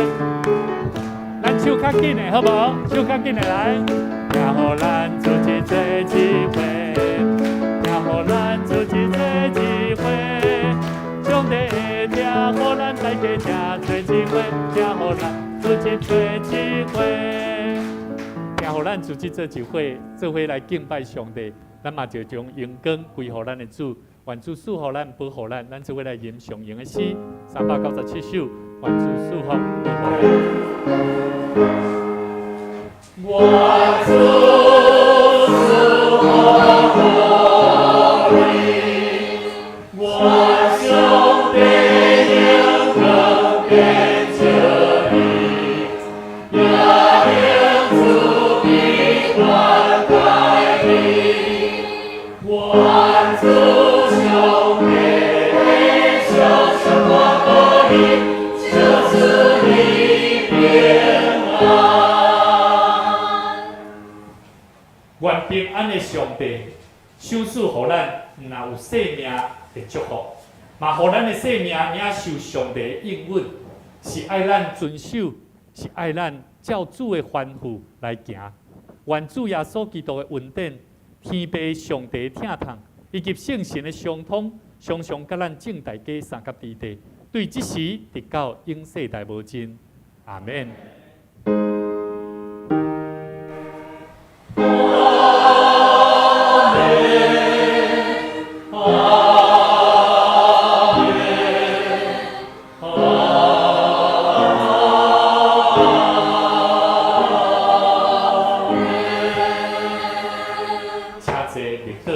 咱唱較緊的好無？唱較緊的來，疼予咱組織做一伙，疼予咱組織做一伙，上帝的疼，予咱大家這做一伙，疼予咱組織做一伙，疼予咱組織做一伙，做伙來敬拜上帝。咱嘛就將榮光歸予咱的主，願主賜福咱，保護咱，咱做伙來吟上榮的詩，397首，願主賜福保護咱。願主賜福予你，願上帝榮光遍照你，也用慈悲關待你。願主上帝的笑常看顧你，賜予你平安。願平安的上帝，賞賜予咱，毋若有生命的祝福，嘛予咱的生命領受上帝的應允，是愛咱遵守，是愛咱照主的吩咐來行。願主耶穌基督的恩典，天父上帝疼痛，以及聖神的相通，常常佮咱眾大家相佮佇地，對這時直到永世代無盡。阿門。阿門，阿門，阿門。請坐，立禱。